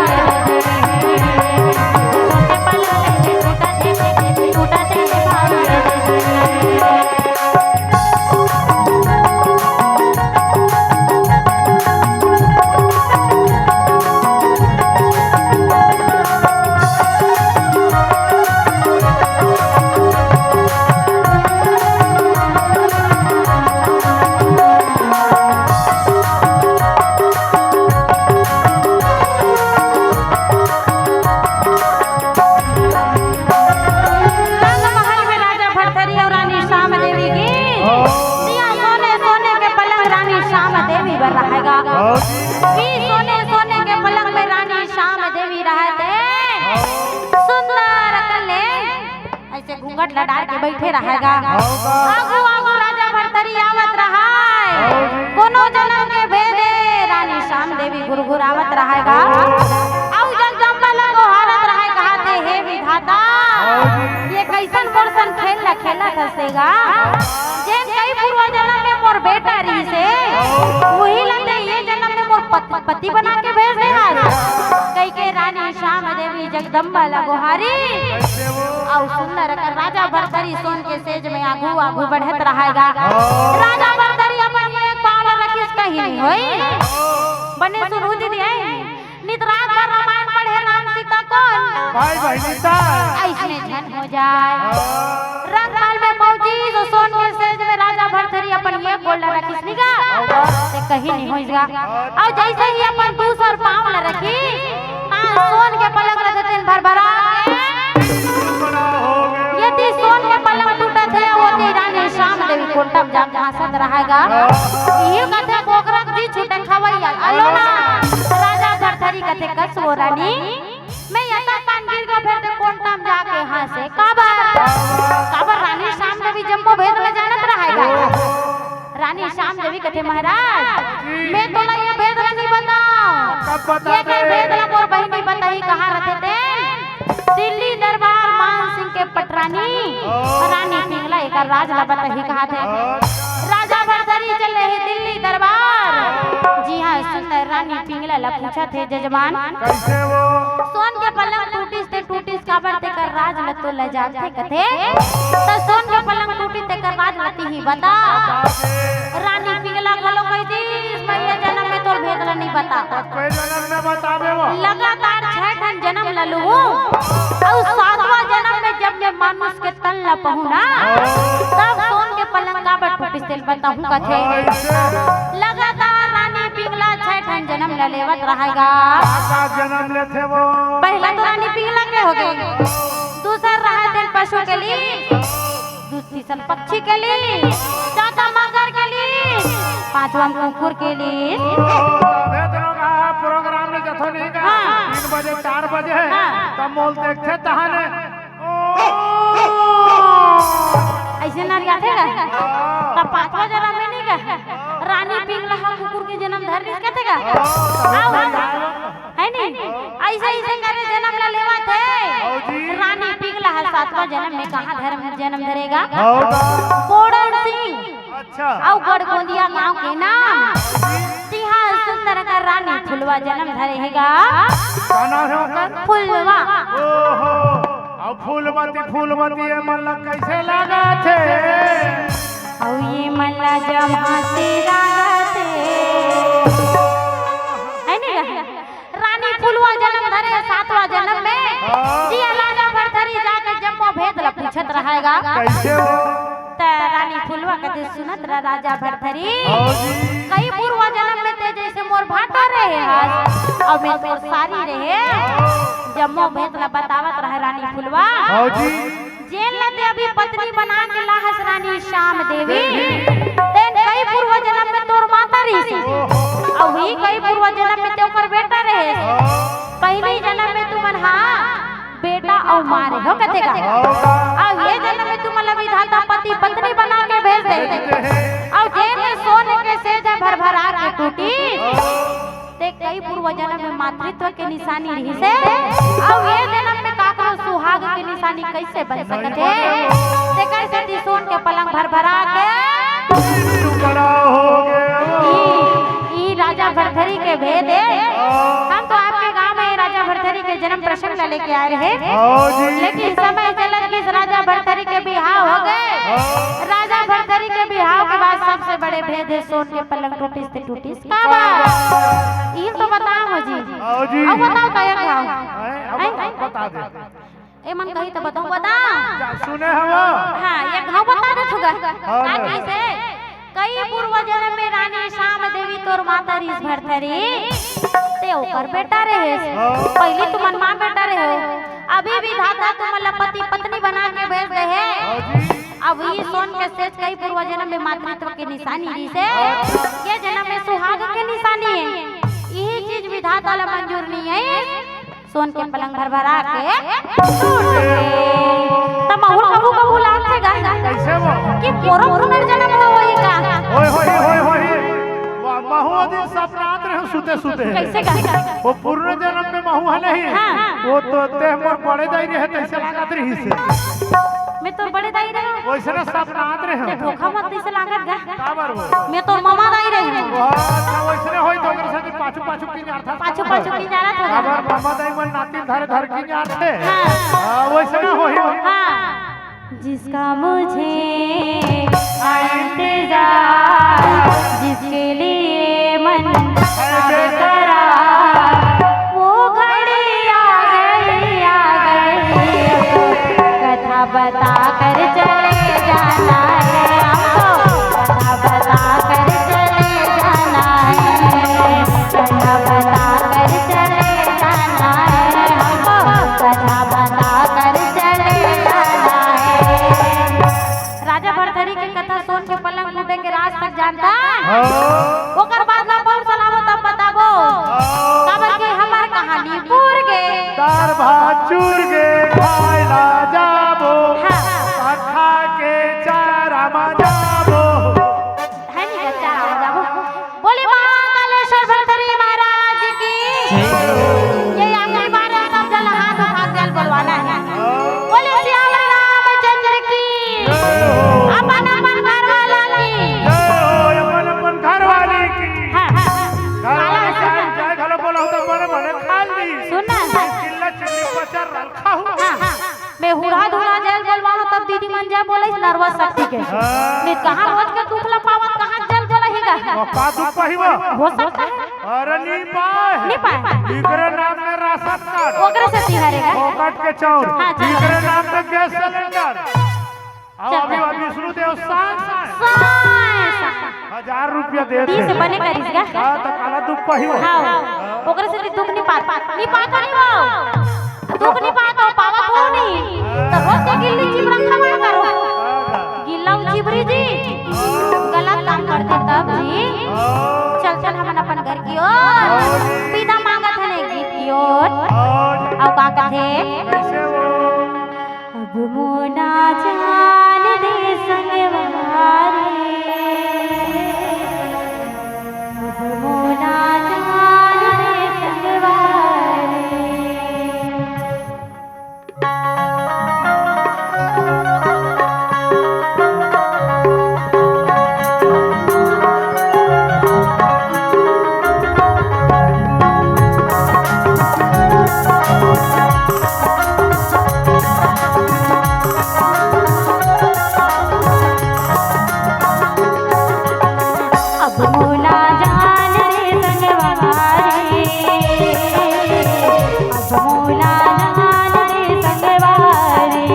रंग महल में राजा भरथरी अउ रानी श्याम देवी के। जिहां सोने सोने के पलंग रानी श्याम देवी बर रहेगा। कि सोने सोने के पलंग में रानी श्याम देवी रहत हे। सुंदर अकन ले अइसे घूंघट ला डार के बइठे रहेगा। आगू आगू राजा भरथरी आवत रहय। कोनो जनम के भेदे रानी श्याम देवी घुरघुरावत रहेगा। अउ जगदम्बा ला गोहारत रहय, कहत हे, हे विधाता, ये कइसन मोर संग खेल ला खेलत हस गा? जेन कई पूर्व जनम में मोर बेटा रहिस हे, उही ला ते ये जनम में मोर पत-, पति बना के भेज दे हस। कहिके रानी श्याम देवी जगदम्बा ला गोहारी। अउ सुंदर अकन राजा भरथरी सोन के सेज में आगू आगू बढ़त रहेगा। राजा भरथरी अपन एक पांव ला रखिस, कहीं नहीं होय। बने सुनहू दीदी, नित रात भर रामायण पढ़े राम सीता कोन। भाई बहिनी ता। अइसने झन हो जाय। रंगमहल में पहुंचिस अउ सोन के सेज में राजा भरथरी अपन एक गोड़ ला रखिस नी गा। ते कहीं नहीं होइस गा। अउ जइसे ही अपन दूसर पांव ला रखिस, हाँ, सोन के पलंग ला देतेन भरभरा के। ये ती सोन के पलंग टूटत हे, वो ती रानी श्याम देवी कोंटा म जाके हंसत रहेगा। ये कथे बोकरा जी छूटे खवैया। अलो ना, राजा भरथरी कथे कस वो रानी, मैं यता तान गिर फिर ते कोंटा म जाके हंसे। काबर? काबर रानी श्याम देवी जम्मो भेद ला जानत रहय गा। रानी श्याम देवी कथे, महाराज, मैं तोला ये भेद ला नहीं बताऊं। कब बता ये कर दे? भेद ला मोर बहिनी बताही कहाँ रथे ते। दिल्ली दरबार मान सिंह के पटरानी ओ। रानी पिंगला एकर राज ला बताही कहाथे। ओ। राजा भरथरी चले हे दिल्ली दरबार। जी हाँ, सुंदर रानी पिंगला ला पूछथे, जजमान। कैसे वो? सोन के पलंग टूटिस ते टूटिस, काबर तेकर राज ल तो ले जाथे कथे। त सोन के पलंग टूटिस तेकर राज ल तिही बता। रानी पिंगला घलो कहि दिस, मैं ये जनम में तोर भेद ल नहीं बता। कोई जनम में बताबे वो। लगातार छह ठन जनम ल लूहूं, अउ सातवां जनम में जब मैं मानुष के तन ल पहूं ना, तब सोन के पलंग काबर टूटिस तेला बताहूं कथे। लगातार रानी पिंगला छह ठन जनम ल लेवत रहय गा। का जनम लेथे वो? पहला तो रानी पिंगला के हो गई, दूसर रहय तेन पशु के लिए, दू-, तीसर पक्षी के लिए, चौथा मगर के लिए, पांचवा कुकुर के लिए। तभे तो लोग आ प्रोग्राम में जथो नहीं का। हाँ। तीन बजे, चार बजे, हाँ। तब मोल देखथे तहाने। अइसे नरियाथे गा? त पांचवा जनम में नहीं गा? रानी पिंगला ह कुकुर के जनम धर लिस कथे गा? आओ, आओ। है नहीं? अइसे, अइसे करे जनम ला लेवत हे। रानी पिंगला ह सातवां जनम में कहाँ धर्म, जनम धरे गा? कोड़न सिंह। अच्छा। अउ गड़गोंदिया गांव के नाम। तिहा सुंदर कर रानी फुलवा जनम धरे हे गा। का नाम हे ओकर? फुलवा। ओहो, अउ फूलमती, फूलमती ये मन ला कैसे लागत हे? अउ ये मन ला जमाती लागत हे। है नहीं गा? रानी फुलवा जनम धरे सातवां जनम में। हाँ। जिया राजा भरथरी जाके जम्मो भेद ला पूछत रहय गा। कैसे वो? त रानी फुलवा कथे, सुनत रह राजा भरथरी। हाँ जी। कई पूर्व जनम में ते जैसे मोर भाटा रहे हस, अउ मैं तोर सारी रहे। जम्मो भेद ला बतावत रह रानी फुलवा। हाँ जी। जेन ला ते अभी पत्नी बना के लाहस रानी श्याम देवी, तेन कई पूर्व जनम में तोर माता रहिस, अउ ही कई पूर्व जनम में ते ओकर बेटा रहे। पहली जनम में तुमन हा बेटा अउ माँ रहे हो कथे गा। अउ ये जनम में तुमन ला विधाता पति पत्नी बना के भेज दे। अउ जेन में सोन के सेज भरभरा के टूटी, ते कई पूर्व जनम में मातृत्व के निशानी रहिस हे, अउ ये जनम में काकरो सुहाग के निशानी कैसे बन सकत हे? तेकर सेती सोन के पलंग भरभरा के टुकड़ा हो गे वो। ई, ई राजा भरथरी के भेद हे। हम तो आपके गांव में राजा भरथरी के जन्म प्रसंग ला लेके आए रहे। हाँ जी। लेकिन समय चलत गिस, राजा भरथरी के बिहाव हो गे। हाँ। राजा भरथरी के बिहाव के बाद सबसे बड़े भेद हे सोन के पलंग टूटिस ते टूटिस। का बात? ई तो बताओ जी। आओ जी। अब बताओ तो एक घाव। हैं? अब हैं? बताओ, बता दे। ए मन कही तो बताओ, बता। जा, सुने हवो। हाँ, एक घाव बता दे थुगा। हाँ, का ना। कैसे? कई पूर्व जन्म में रानी श्याम देवी तोर माता रिस भरथरी। ते ओकर बेटा रहे। हाँ। पहले तुमन माँ बेटा रहे हो। अभी विधाता तुमन ला पति पत्नी बना के भेज दे हे। हाँ जी। अब ई सोन के सेज कई पूर्व जन्म में मातृत्व के निशानी रिस हे, ये जन्म में सुहाग के निशानी हे। यही चीज विधाता ला मंजूर नहीं है, सोन के पलंग भरभरा के टूट गे। त महुल कभू कभू लागथे गा। कैसे वो? कि मोरो पुनर्जन्म हो वही का। ओए होए, ओए होए। वाह, महू दिन सपनात रहे सुते सुते। कैसे गा? वो पूर्व जन्म में महू है नहीं। हाँ। वो तो ते मोर बड़े दाई रहे, तैसे लागत रहिस हे। मैं तोर बड़े दाई रहे। वैसने सपनात रहे। ते धोखा मत दीस लागत गा। काबर वो? मैं तोर ममा दाई रहे। वाह, अच्छा, वैसने होई तो ओकर साथे पाछू पाछू की जात था। पाछू पाछू की जात था। काबर ममा दाई मन नाती धर धर की जात हे। हाँ। हाँ, वैसने होई। हाँ। जिसका मुझे इंतजार, जिसके लिए मन है बेकरार, वो घड़ी आ गई, आ गई। कथा बता कर चले जाना है हमको, कथा बता कर चले जाना है, कथा बता कर चले जाना है हमको, कथा बता कर चले जाना है। राजा भरथरी के कथा सोन के पलंग टूटे के राज तक जानता। हाँ। ओकर बाद ला पौर सलामो तब बताबो। हाँ। काबर के हमर कहानी पूर गे। दार भात चूर गे। जय बोले नरवा शक्ति के। हाँ। नहीं, कहाँ रोज के दुख ला पावत, कहाँ जल बोला ही गा। वो का दुख पाही वो? हो सकता है। अरे नहीं पाए। नहीं पाए। इकरे नाम में राशन कार्ड। ओकरे से तिहारे गा। फोकट के चाउर। हाँ, चलो। इकरे नाम में गैस सिलेंडर। अब चलो। अभी, अभी विष्णु देव साय, साय। साय, साय। हजार रुपया दे तीस दे। बने करिस गा। हाँ, तो काला दुख पाही वो। हाँ, ओकरे से दुख नहीं पात, नहीं पात नहीं वो। दुख नहीं पात हो, पावत हो नहीं। तो रोज के गिल्ली चिमरा खवाया करो। गिल्ला चिमरी जी, गलत काम करते तब जी। चल, चल, हमन अपन घर की ओर। विदा मांगत हन एक गीत की ओर। अउ का कथे? अब मोला जान दे संगवारी, अब मोला जान दे संगवारी। अब मोला जान रे संगवारी, अब मोला जान रे संगवारी,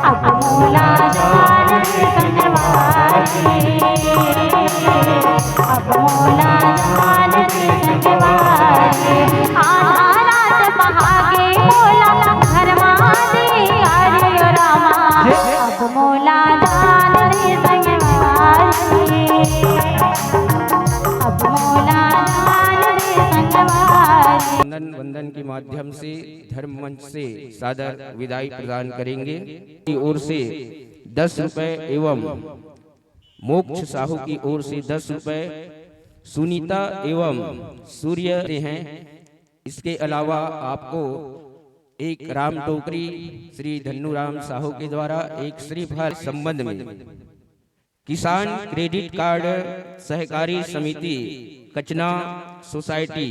अब मोला जान रे संगवारी, अब मोला जान रे संगवारी। आधा रात पहागे मोला घरमा दे आरे ओ रामा। अब मोला जान रे संगवारी, अब मोला जान रे संगवारी। वंदन, वंदन के माध्यम से धर्म मंच से सादर विदाई प्रदान करेंगे। की ओर से दस रुपए एवं मोक्ष साहू की ओर से दस रुपए, सुनीता एवं सूर्य से हैं। इसके अलावा आपको एक राम टोकरी श्री धन्नूराम साहू के द्वारा एक श्रीफल संबंध में किसान क्रेडिट कार्ड सहकारी समिति कचना सोसाइटी